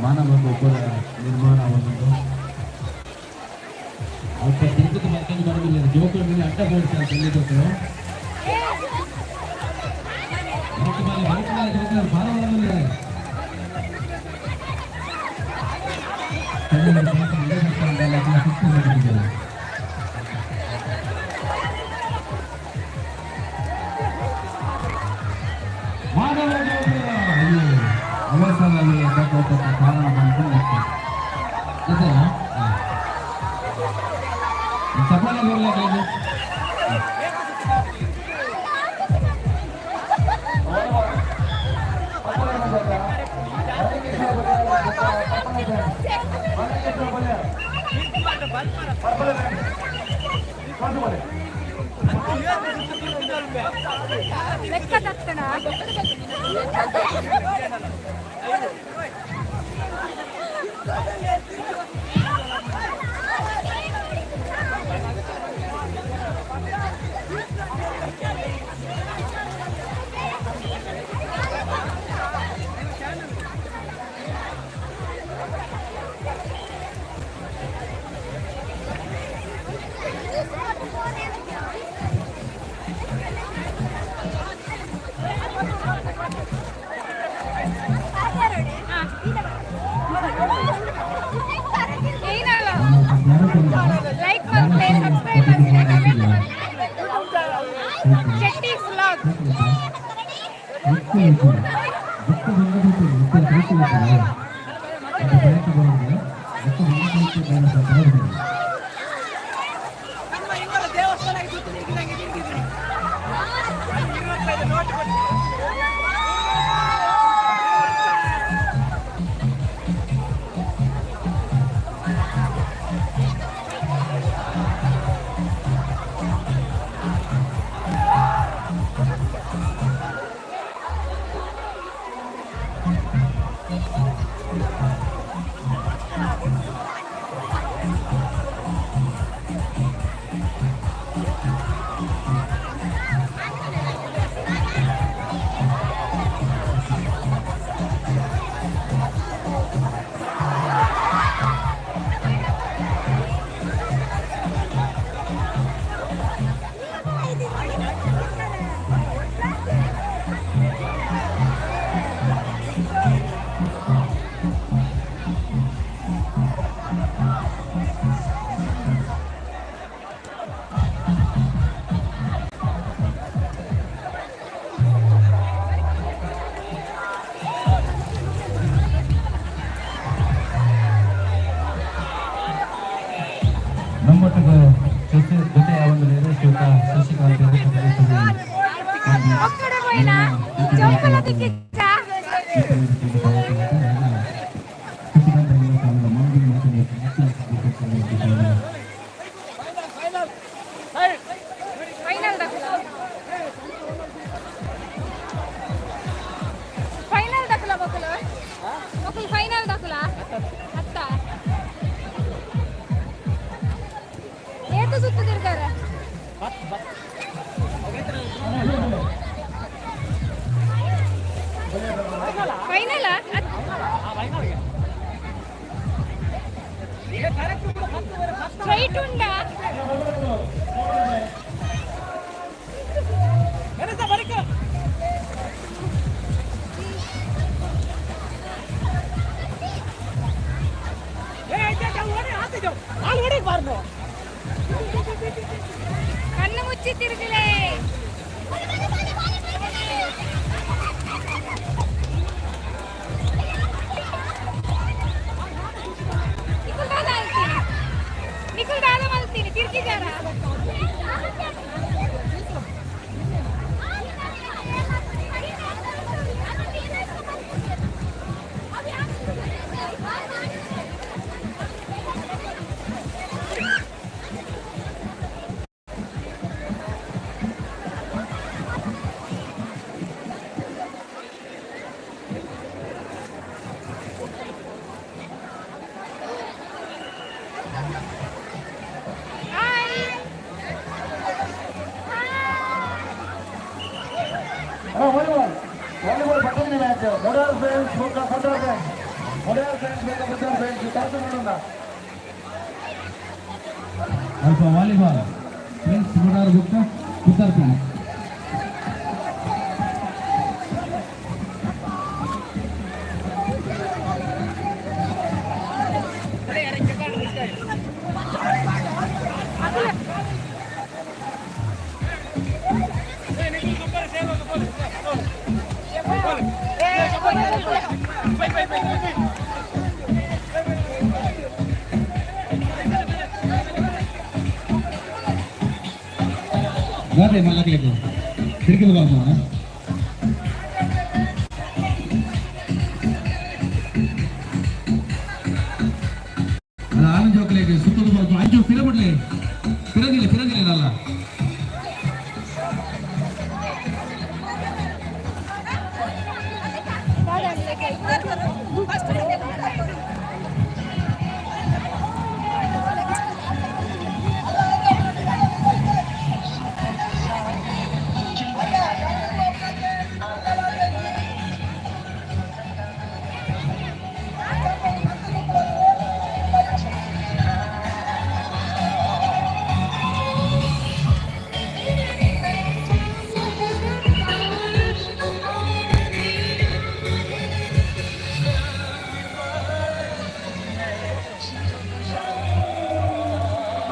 ಮಾನವ ಗೊಬ್ಬರ ನಿರ್ಮಾಣವನ್ನು ಅಲ್ಪ ತಿರುಗುದು ಮತ್ತೊಂದು ಬರೋದಿಲ್ಲ. ಜೋಕುల ಮೇಲೆ ಅಡ್ಡ ಬೋಡ್ಸಿ ಅಂತ ಹೇಳಿದ್ರು. ಹೊರಟು ಮೇಲೆ, ಹೊರಟು ಮೇಲೆ ಜೋಕುಲ ಭಾರವನ್ನು. ಕನ್ನಡ ಸುತ್ತು ಮಾಡಿದ್ದಾರೆ. ಮಾನವ ಗೋಪುರ ಅಯ್ಯೋ, ಅವಸರದಲ್ಲಿ ಎದ್ದಕೋಪಕ್ಕೆ ಕಾರಣ ಬಂತು. ಜೊತೆನಾ ಚಪ್ಪಾಳೆ ಬರ್ಲಾಗ್ಲಿದೆ. ಲೆಕ್ಕ ತಕ್ಕಣ. ಏನಲ್ಲ, ಲೈಕ್ ಮಲ್ಪಲೆ, ಸಬ್ಸ್ಕ್ರೈಬ್ ಮಲ್ಪಲೆ, ಕಮೆಂಟ್ ಮಲ್ಪಲೆ. ಶೆಟ್ಟಿ ವ್ಲಾಗ್. ನಮ್ಮೊಟ್ಟಿಗೆ. ಜೊತೆ ಜೊತೆ ಯಾವೊಂದು ಶ್ವೇತಾ ಶಶಿಕಾಂತ್. ಒಕ್ಕಡೆ ಪೋಯಿನ ಜೋಕುಲ ದಿಕ್ಕಿಚ್ಚ. ಫೈನಲ್ ದಕುಲ, ಫೈನಲ್ ದಕುಲ ಮಕ್ಕಳು, ಮಕ್ಕಳು ಫೈನಲ್ ದಕುಲ ಅತ್ತ. ಏತು ಸುತ್ತು ತಿರ್ಗಾರ? ಫೈನಲ್. ಸ್ಟ್ರೈಟ್ ಉಂಡಾ? ಕಣ್ಣು ಮುಚ್ಚಿ ತಿರುಗಲೇ. ನಿಖುಲ್ ದಾದ ಅಲ್ತೀನಿ, ನಿಖುಲ್ ದಾದ ಮಲ್ತೀನಿ ತಿರ್ಗಿದಾರ. ಹಾಯ್. ವಾಲಿಬಾಲ್, ವಾಲಿಬಾಲ್ ಪಟ್ಟಣ ಮ್ಯಾಚ್. ಮೊಡಾರ್ ಫ್ರೆಂಡ್ಸ್ ಬೊಕ್ಕ ಪುದ್ದಾರ್ ಫ್ರೆಂಡ್ಸ್, ಮೊಡಾರ್ ಫ್ರೆಂಡ್ಸ್ ಬೊಕ್ಕ ಪುದ್ದಾರ್ ಫ್ರೆಂಡ್ಸ್ ಟಾಸ್ ಮಾಡೋಣ. ಅಲ್ಪ ವಾಲಿಬಾಲ್ ಫ್ರೆಂಡ್ಸ್ ಮುಡಾರ್ ಬೊಕ್ಕ ಪುದ್ದಾರ್ ಫ್ರೆಂಡ್ಸ್. ಗಾದೆ ಮಲ್ಲಕ್ಲೆಗ್ ತಿರುಗಿದ ಬಾಬು. ಅಲ್ಲ, ಆನಂದ್ ಜೋಕ್ಲೆಗ್ ಸುತ್ತದ ಬರ್ಪು. ಅಂಚು ಪಿರಬಿಡ್ಲಿ, ಪಿರದಿಲ್ಲ, ಪಿರದಿಲ್ಲ ಅಲ್ಲ.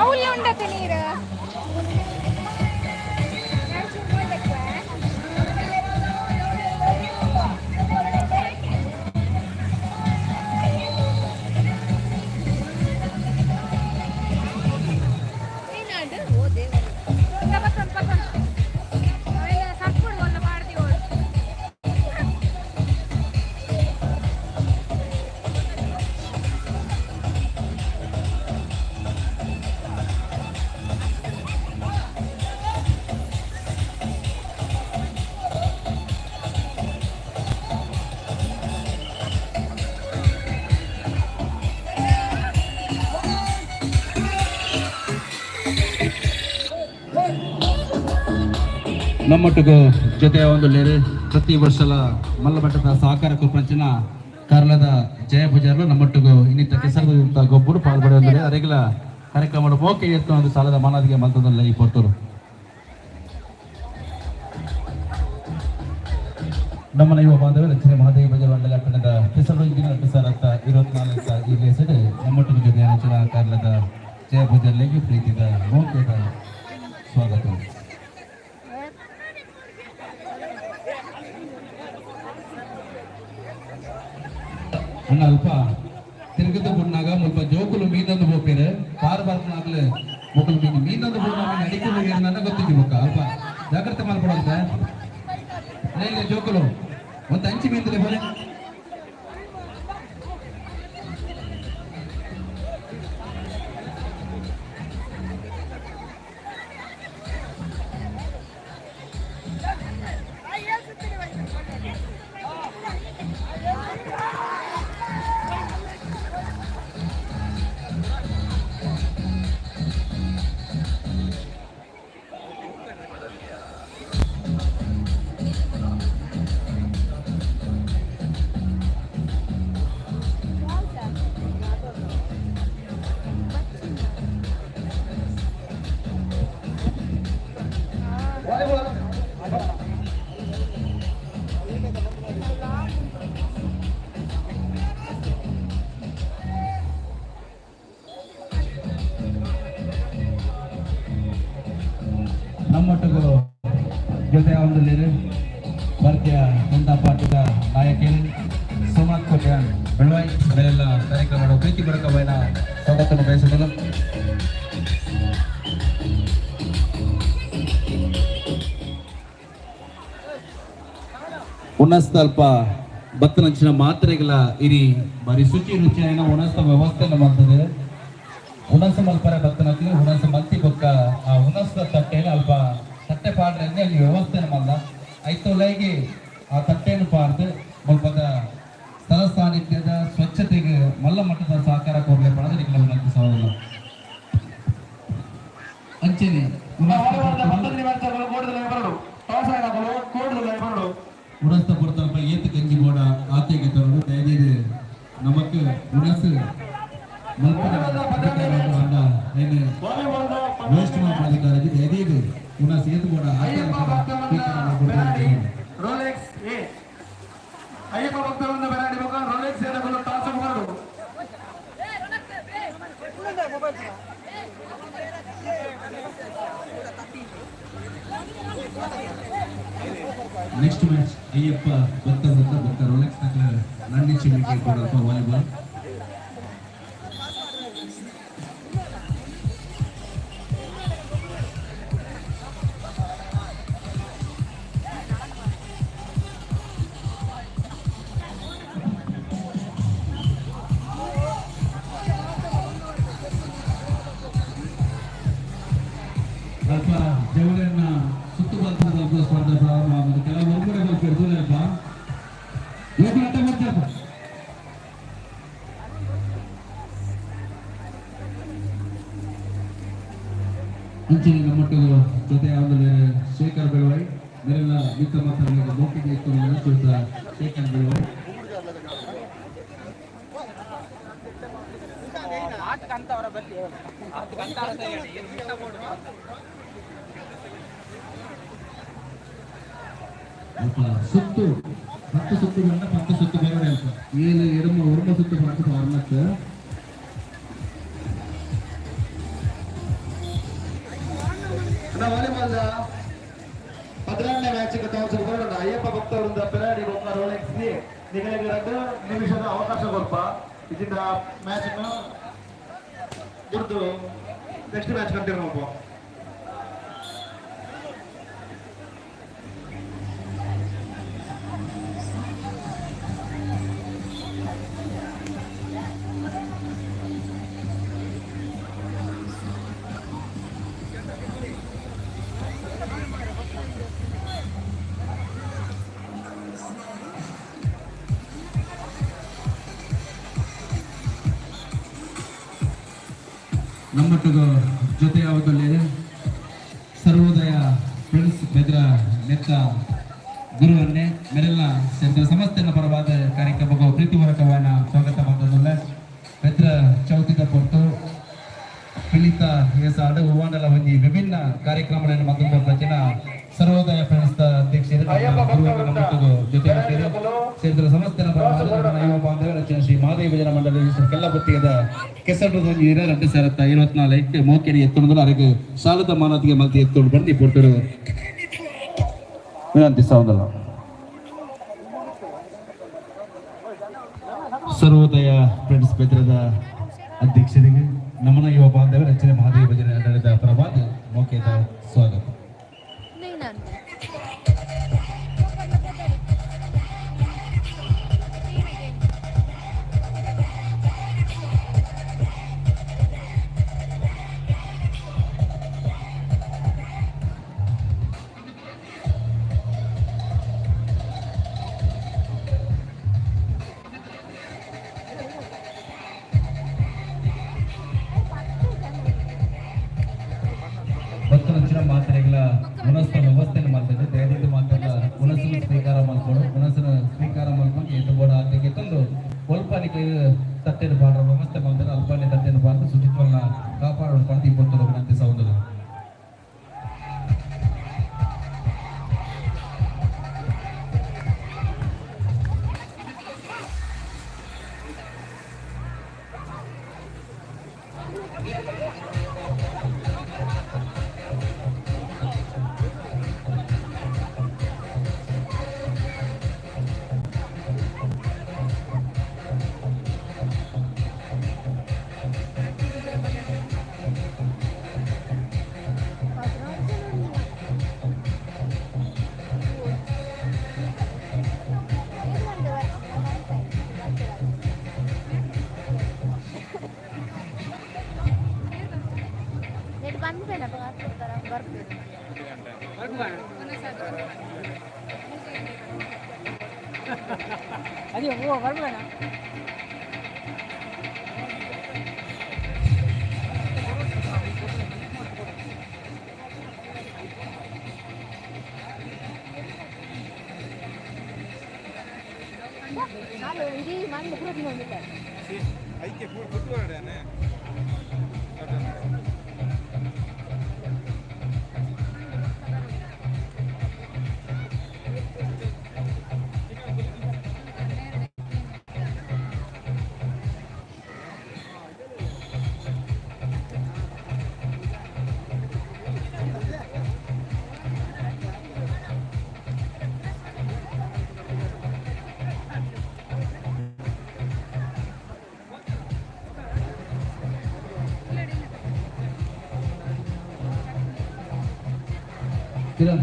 ಅವುಲ್ಲ ಉಂಡತೆ ನೀರು. ಸರ್ಪುಡು ಒಲ್ಲ ಪಾಡ್ದಿ ಓಡು. ನಮ್ಮೊಟ್ಟಿಗೂ ಜೊತೆ ಒಂದು ಲೇರು ಪ್ರತಿ ವರ್ಷಲ ಮಲ್ಲಮಟ್ಟದ ಸಹಕಾರ ಕುರ್ಪಂಚಿನ ಕಾರ್ಲದ ಜಯ ಪೂಜಾರ್ಲು ನಮ್ಮೊಟ್ಟಿಗೂ ಇನ್ನಿತ ಕೆಸರದ ಗೊಬ್ಬರು ಪಾಲ್ಪಡೆಯೊಂದರೆ ಅರೆಗಿಲ ಕಾರ್ಯಕ್ರಮ ಮೋಕೆ ಎತ್ತ ಒಂದು ಸಾಲದ ಮಾನದಿಗೆ ಮಲ್ತದಲ್ಲ ಈ ಪೊರ್ತರು. ನಮ್ಮ ಯುವ ಬಾಂಧವರು ರಚನೆ ಮಹಾದೇವಿ ಬಜಾರ್ ಮಂಡಲ ಅಟ್ಟಣದ ಕೆಸರು ದಿನ 2024 ಈ ಲೇಸಡ್ ನಮ್ಮೊಟ್ಟಿಗೆ ಜೊತೆ ರಚನಾ ಕಾರ್ಲದ ಜಯ ಪೂಜಾರ್ಲಿಗೆ ಪ್ರೀತಿದ ಮೋಕೆದ ಸ್ವಾಗತ. ಅಣ್ಣ, ಅಲ್ಪ ತಿರುಗದ ಬುಣ್ಣಾಗ ಮುಲ್ಪ ಜೋಕುಲು ಮೀದಂದು ಪೋಪೇರು, ಕಾರ್ ಬರ್ಪನಾಗ್ಲು. ಮೊಕಲ್ ಮೀನು ಮೀನೊಂದು ಪೂರ್ಣ ಮೀನು ಅಡಿಕೆ ನನ್ನ ಗೊತ್ತಿದ್ದಿ ಬೊಕ್ಕ ಅಲ್ಪ ಜಾಗ್ರತೆ ಮಾಡ್ಕೊಡಂತ ಇಲ್ಲ ಜೋಕುಲು ಒಂದು ಅಂಚಿ ಮೀನ್ದಲೆ ಬೋಲೆ. ನಮ್ಮೊಟ್ಟಿಗೂ ಜೊತೆ ಒಂದು ಭಾರತೀಯ ಜನತಾ ಪಾರ್ಟಿದ ನಾಯಕರು ಸೋಮನಾಥ್ ಕೋಟ್ಯಾನ್ ಬೆಳವಾಯಿ ಅವರೆಲ್ಲ ಕಾರ್ಯಕ್ರಮ ಪ್ರೀತಿ ಬರಕವೈನ ಸ್ವಾಗತವನ್ನು ಬಯಸುವುದಿಲ್ಲ. ಉನ್ನಸ್ತಲ್ಪ ಬತ್ತನಂಚಿನ ಮಾತ್ರೆಗಳ ಇರಿ ಬಾರಿ ಶುಚಿ ರುಚಿಯಾಯಿನ ಉಣಸ್ತ ವ್ಯವಸ್ಥೆಯನ್ನು ಮಾಡ್ತದೆ. ಉಣಸ ಮಲ್ಪರೆ ಬತ್ತನಕ್ಲಿ ಉಣಸ ಮಲ್ತಿ ಬೊಕ್ಕ ಆ ಉಣಸ ತಟ್ಟೆನ ಅಲ್ಪ ತಟ್ಟೆ ಪಾಡ್ರೆ ಅಲ್ಲಿ ವ್ಯವಸ್ಥೆಯನ್ನು ಮಲ್ಲ ಐತೊಲೈಗೆ ಆ ತಟ್ಟೆಯನ್ನು ಪಾರ್ದು ಮುಲ್ಪದ ಸ್ಥಳ ಸಾನ್ನಿಧ್ಯದ ಸ್ವಚ್ಛತೆಗೆ ಮಲ್ಲ ಮಟ್ಟದ ಸಹಕಾರ ಕೊರಲೆ ಪಡೆದ ನಿಖಿಲ ವಿನಂತಿ ಸಹೋದರ ಅಂಚೆನೆ ಉಣಸ್ತ ಪೊರ್ತಲ್ಪ ಏತು ಗಂಜಿ ಬೋಡ ಆತೆಗೆ ತರಡು ದಯದೀದು ನಮಕ್ ಉಣಸು ಮಲ್ಪದ ಏನು ವೇಸ್ಟ್ ಮಲ್ಪದ ದಯದೀದು ಉಣಸ್ ಏತು ಬೋಡ ಆತೆ. ರೋಲೆಕ್ಸ್ ಎ ಅಯ್ಯಪ್ಪ ಭಕ್ತರನ್ನು ಬೆರಾಡಿ ಬೊಕ್ಕ ರೋಲೆಕ್ಸ್ ಏನಗಳು ಟಾಸ್ ಬರಡು. ನೆಕ್ಸ್ಟ್ ಮ್ಯಾಚ್ ಅಯ್ಯಪ್ಪ ಭಕ್ತ ಭಕ್ತ ಭಕ್ತ ರೋಲೆಕ್ಸ್ ನಕಲ ನಂದಿ ಚಿಮ್ಮಿಗೆ ಕೊಡಲ್ಪ ವಾಲಿಬಾಲ್. ಅಲ್ಪ ಜವಳನ್ನ ಸುತ್ತು ಬಲ್ತದ ಸ್ಪರ್ಧೆ ಪ್ರಾರಂಭ ಆಗೋದು ಕೆಲವು ಒಬ್ಬರೇ ಬರ್ತಾರೆ ದೂರಪ್ಪ ಯೋಗ ಆಟ ಬರ್ತಾರಪ್ಪ. ಅಂಚಿನ ನಮ್ಮೊಟ್ಟಿಗೆ ಜೊತೆ ಆಮೇಲೆ ಶೇಖರ್ ಬೆಳವಾಯಿ ಮೇರೆಲ್ಲ ಮಿತ್ರ ಮಾತಾಡಿದ ಮೌಖಿಕ ಇತ್ತು ಶೇಖರ್ ಬೆಳವಾಯಿ. ಅಲ್ಪ ಸುತ್ತು 10 ಸುತ್ತು ಬಂದ 10 ಸುತ್ತು ಬರೋಡೆ ಅಲ್ಪ ಏಳು ಎಡಮ ಒರ್ಮ ಸುತ್ತು ಪತ್ತು ಅರ್ನತ್ತು. ವಾಲಿಬಾಲ್ 12ನೇ ಮ್ಯಾಚ್ ಟಾಸ್ ಬರೋಣ ಅಯ್ಯಪ್ಪ ಭಕ್ತವರಿಂದ ಪೆರಾಡಿ ಬೊಕ್ಕ ರೋಲೆಕ್ಸ್ ನಿಗಳಿಗೆ 2 ನಿಮಿಷದ ಅವಕಾಶ ಕೊಲ್ಪ ಇದರಿಂದ ಮ್ಯಾಚ್ ಅನ್ನು ದುಡ್ದು ನೆಕ್ಸ್ಟ್ ಮ್ಯಾಚ್ ಕಂಟಿನ್ಯೂ ಮಾಡ್ಬೋ. ನಮ್ಮೊಟ್ಟಿಗೆ ಜೊತೆ ಯಾವತ್ತಲ್ಲಿ ಸರ್ವೋದಯ ಫ್ರೆಂಡ್ಸ್ ಬೆದ್ರ ನೆತ್ತ ಗುರುವನ್ನೇ ಮೆರೆಲ್ಲ ಸೇರಿದ ಸಮಸ್ತೆನ ಪರವಾದ ಕಾರ್ಯಕ್ರಮಕ್ಕೆ ಪ್ರೀತಿಪೂರ್ವಕವಾದ ಸ್ವಾಗತ ಬಂದದಲ್ಲ. ಬೆದ್ರ ಚೌತಿದ ಪೊರ್ತು ಪಿಲಿತ ಏಸಾಡು ಹೂವಾಂಡಲ ಒಂಜಿ ವಿಭಿನ್ನ ಕಾರ್ಯಕ್ರಮಗಳನ್ನು ಮತ್ತೊಂದು ರಚನ ಸರ್ವೋದಯ ಫ್ರೆಂಡ್ಸ್ ಅಧ್ಯಕ್ಷರು ನಮ್ಮೊಟ್ಟಿಗೆ ಜೊತೆ ಸೇರಿದ ಸಮಸ್ತೆನ ಪರವಾದ ನಮ್ಮ ಯುವ ಬಾಂಧವ್ಯ ರಚನೆ ಶ್ರೀ ಮಹಾದೇವ ಭಜನಾ ಮಂಡಳಿ ಕೆಲ್ಲಪುತ್ತಿಗದ ಕೆಸರು ಒಂಜಿ 2024 ಮೋಕೆರಿ ಎತ್ತುಣದಲ್ಲ ಅರಗು ಸಾಲದ ಮಾನತಿಗೆ ಮಲ್ತಿ ಎತ್ತುಂಡು ಬಂದು ಪೊರ್ತರು ವಿನಂತಿ ಸಹೋದರ. ಸರ್ವೋದಯ ಫ್ರೆಂಡ್ಸ್ ಬೆದ್ರದ ಅಧ್ಯಕ್ಷರಿಗೆ ನಮನ ಯುವ ಬಾಂಧವ ರಚನೆ ಮಹಾದೇವ ಭಜನೆ ನಡೆದ ಪ್ರಭಾತ್ ಮೋಕೆದ ಸ್ವಾಗತ. ಭಕ್ತರಂಚಿನ ಮಾತ್ರೆಗಳ ಉನಸ್ತ ವ್ಯವಸ್ಥೆಯನ್ನು ಮಾಡ್ತದೆ. ದಯವಿಟ್ಟು ಮಾತ್ರ ಉನಸನ್ನು ಸ್ವೀಕಾರ ಮಾಡ್ಕೊಂಡು, ಉನಸನ್ನು ಸ್ವೀಕಾರ ಮಾಡ್ಕೊಂಡು ಏತು ಬೋಡ ಆತಕ್ಕೆ ತಂದು ಒಲ್ಪನಿಗೆ ತಟ್ಟೆನ ಪಾಡ್ರ ವ್ಯವಸ್ಥೆ ಮಾಡ್ತಾರೆ. ಅಲ್ಪನೆ ತಟ್ಟೆನ ಪಾಡ್ದು ಶುಚಿತ್ವನ್ನ ಕಾಪಾಡೋಣ ಪಂದು ಇಪ್ಪತ್ತು ವಿನಂತಿ ಸೌಂದರ್ಯ. ಅದೇ ಓ ಬರ್ಬೇಡ. ಇಡೀ ಮಂದಿ. ಐಕೆ ಕೂತ್ಕೊಳ್ಳೋಣ. ಕಿರಣ್,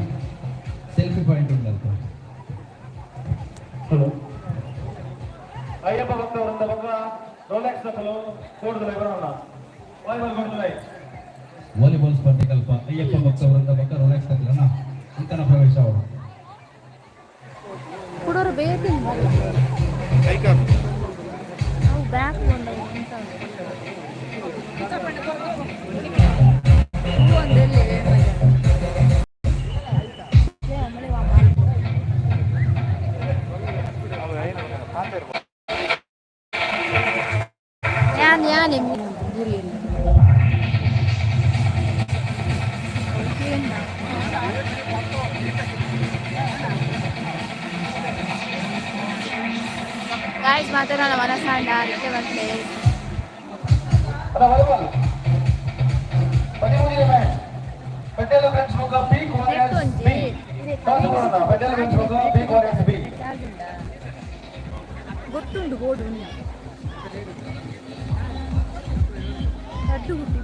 ಸೆಲ್ಫಿ ಪಾಯಿಂಟ್ ಉಂಟು. ಹಲೋ, ಅಯ್ಯಪ್ಪ ಭಕ್ತವರಿಂದ ಬೊಕ್ಕ ರೋಲೆಕ್ಸ್ ದಕಲು ಕೋಡ್ದಲ ಇವರನ್ನ ವಾಲಿಬಾಲ್ ಕೊಡ್ತಲೈ. ವಾಲಿಬಾಲ್ ಸ್ಪರ್ಧೆ ಕಲ್ಪ ಅಯ್ಯಪ್ಪ ಭಕ್ತ ವೃಂದ ಬೊಕ್ಕ ರೋಲೆಕ್ಸ್ ತಕ್ಲನ ಅಂಕಣ ಪ್ರವೇಶ ಅವರು. ಕುಡೋರು ಬೇತಿ ಅವು ಬ್ಯಾಕ್ ಅಂತ ಒಂದೆಲ್ಲಿ. ಯಾನ್ ಯಾನ್ ಗುರಿಯಲ್ಲಿ. ಗಾಯ್ಸ್, ಮಾತ್ರ ನನ್ನ ಮನಸ್ಸಾಂಡ ಅದಕ್ಕೆ ಬಂದೆ. ಅಲ್ಲ, ವಾಲಿಬಾಲ್ 13ನೇ ಮ್ಯಾಚ್, ಪಟೇಲ್ ಫ್ರೆಂಡ್ಸ್ ಬೊಕ್ಕ ಪೀಕ್ ವಾರಿಯರ್ಸ್ ಬಿ. ಟಾಸ್ ಕೊಡೋಣ. ಪಟೇಲ್ ಫ್ರೆಂಡ್ಸ್ ಬೊಕ್ಕ ಪೀಕ್ ವಾರಿಯರ್ಸ್ ಬಿ. ಗೊತ್ತುಂಟು ಬೋರ್ಡು ಲಡ್ಡು ಹುಟ್ಟಿ.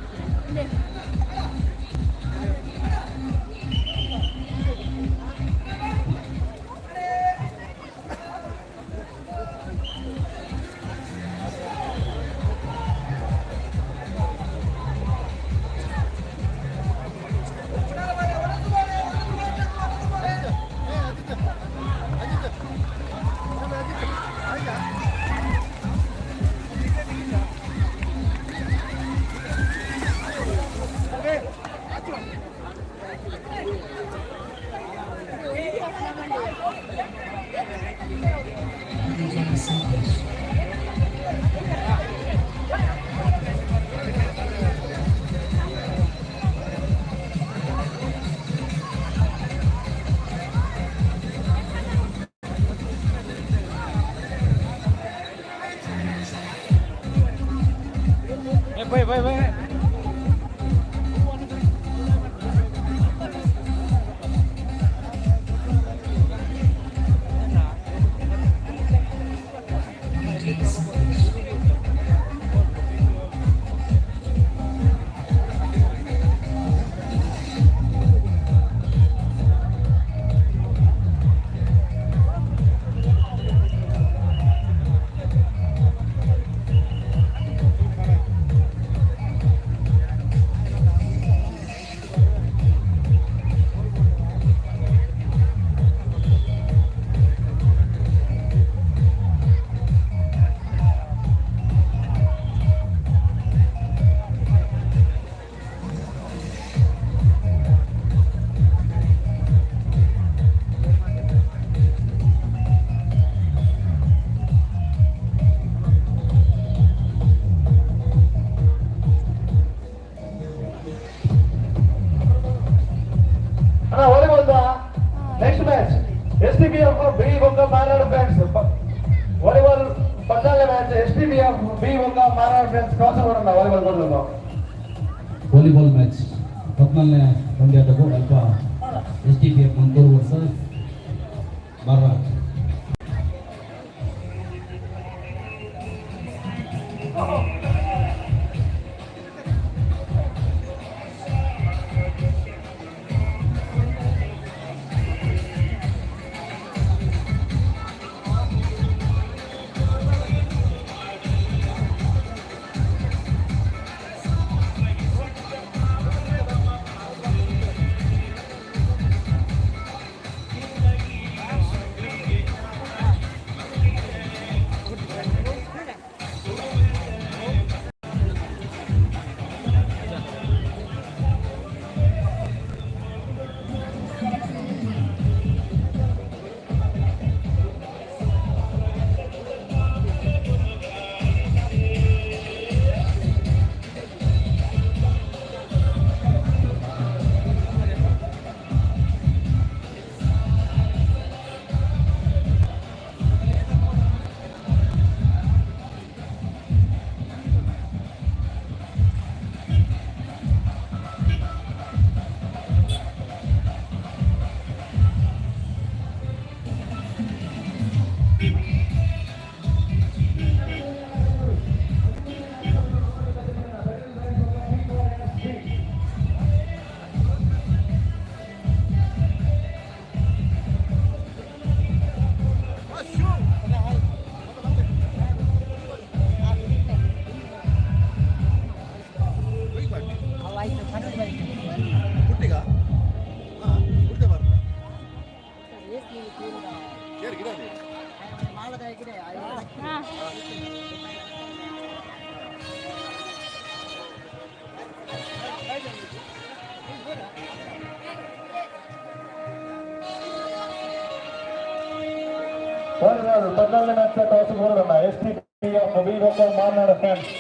Bye bye bye. ಅಣ್ಣ, volleyball next match STBF B ಬೊಕ್ಕ ಮಾರ್ನಾಡ್ ಫ್ರೆಂಡ್ಸ್. ವಾಲಿಬಾಲ್ 14ನೇ ಮ್ಯಾಚ್, ಎಸ್ಟಿಬಿಎಫ್ ಬಿ ಬೊಕ್ಕ Marnad friends. Crossover volleyball ಕೊಡಬೇಕು. ವಾಲಿಬಾಲ್ ಮ್ಯಾಚ್ 14ನೇ ಪಂದ್ಯದಗೂ ಅಲ್ಪ S T P F Mandur versus Marnad. Volleyball 14ನೇ ಮ್ಯಾಚ್ ಟಾಸ್ ಬರೋಣ, ಎಸ್ಟಿಬಿಎಫ್ ಬಿ ಬೊಕ್ಕ ಮಾರ್ನಾಡ್ ಫ್ರೆಂಡ್ಸ್.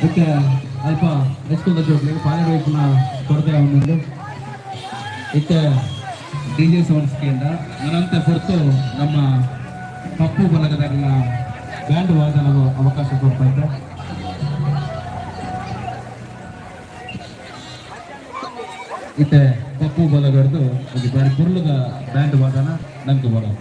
ಮತ್ತೆ ಅಲ್ಪ ಹೈಸ್ಕೂಲ್ ಜೋಕ್ಲೆಗ್ ಪಾಲೆಡ್ ವೈಪುನ ಕೊರತೆ ಆವೊಂದುಂಡು. ಇತ್ತೆ ಡಿಜೆ ಸೌಂಡ್ಸ್ ಕೇಂದ್ರ ನನಂತೆ ಹೊರತು ನಮ್ಮ ಪಪ್ಪು ಬಲಗದಾಗಲ ಬ್ಯಾಂಡ್ ವಾದನವು ಅವಕಾಶ ಕೊಡ್ತಾ. ಇತ್ತೆ ಪಪ್ಪು ಬಲಗಡ್ದು ಒಂದು ಬಾರಿ ಪುರ್ಲುದ ಬ್ಯಾಂಡ್ ವಾದನ ನಂಗೆ ಬರೋದು.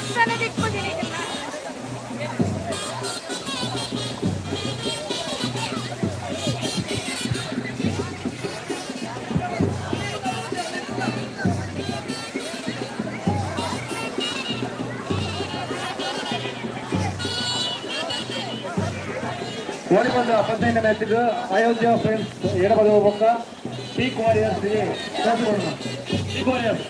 ಸುತ್ತಲೇ ದಿಕ್ಕು. ವಾಲಿಬಾಲ್ 15ನೇ ಮ್ಯಾಚ್ ಅಯೋಧ್ಯ ಫ್ರೆಂಡ್ಸ್ ಎಡಬದ ಬೊಕ್ಕ ಪೀಕ್ ವಾರಿಯರ್ಸ್, ಪೀಕ್ ವಾರಿಯರ್ಸ್.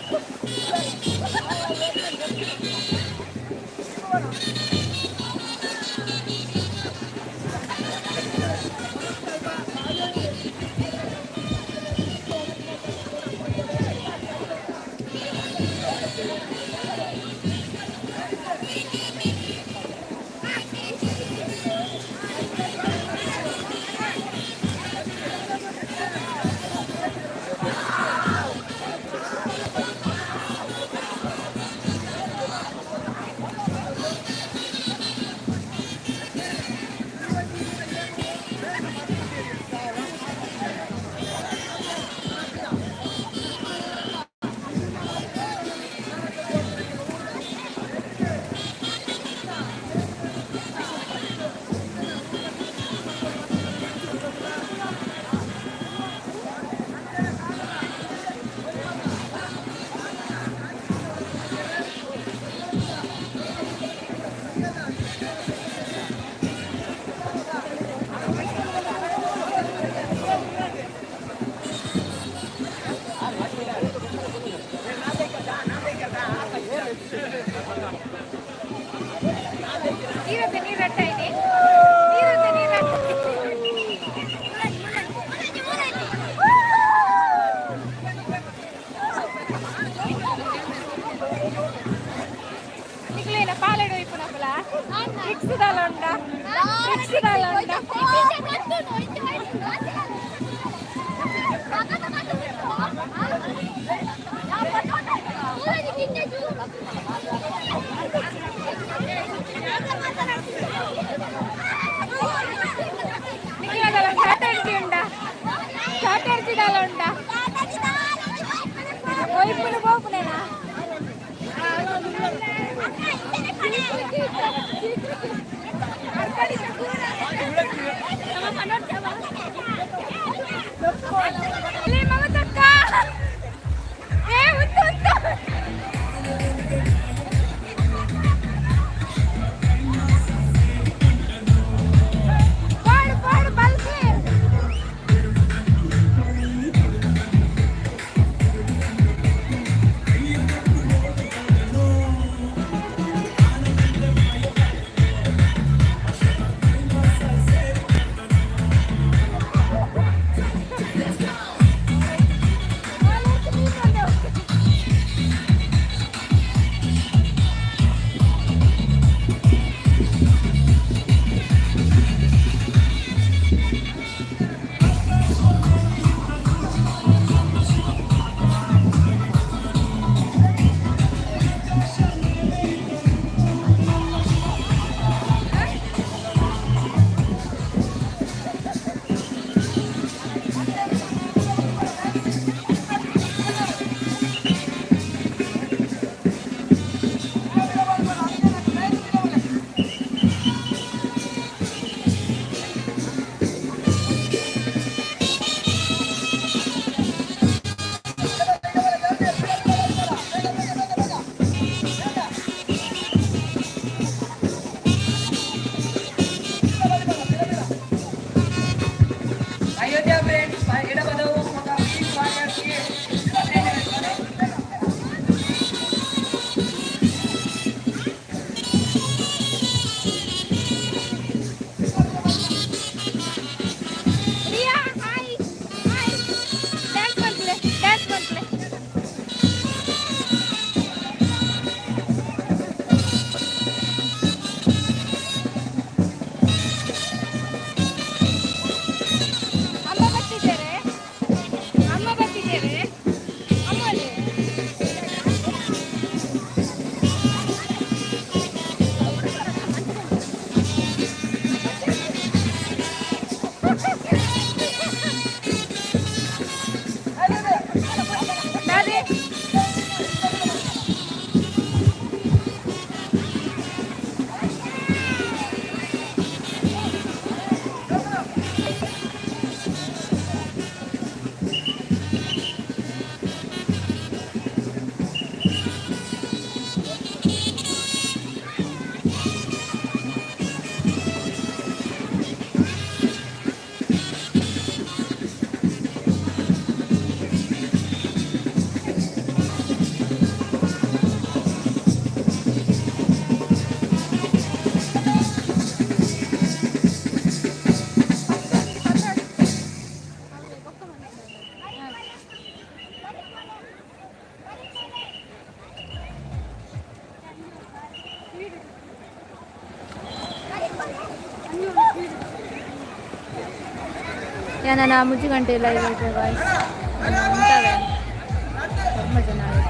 ನೀರತ್ತೆ ನೀರಟ್ಟ ಇದೆ, ನೀರತ್ತೆ ನೀರಟ್ಟ. ನಿಕ್ಲೇನ ಪಾಲೆಡು ಇಪ್ಪುನಕುಲ ಟ್ರಿಕ್ಸ್ ದಾಲ ಉಂಡ, ಟ್ರಿಕ್ಸ್ ದಾಲ ಉಂಡ. ನಿಕ್ಲೇನ ಚಾಟರ್ಜಿ ಉಂಡ, ಚಾಟರ್ಜಿ ದಾಲ ಉಂಡ. ಒಯ್ಪುನು ಪೋಪುನೇನಾ? ಮಮತಕ್ಕ, ಏ ಉತ್ತು ಉತ್ತು. ಪಾಡು ಪಾಡು ಬಲ್ಸಿ. ಯಾನ್ 3 ಗಂಟೆ ಲೈವ್ ಐತೆ ಗಾಯ್ಸ್. ಉಂತಾವೆ ತುಂಬ ಜನ ಆಯ್ತು.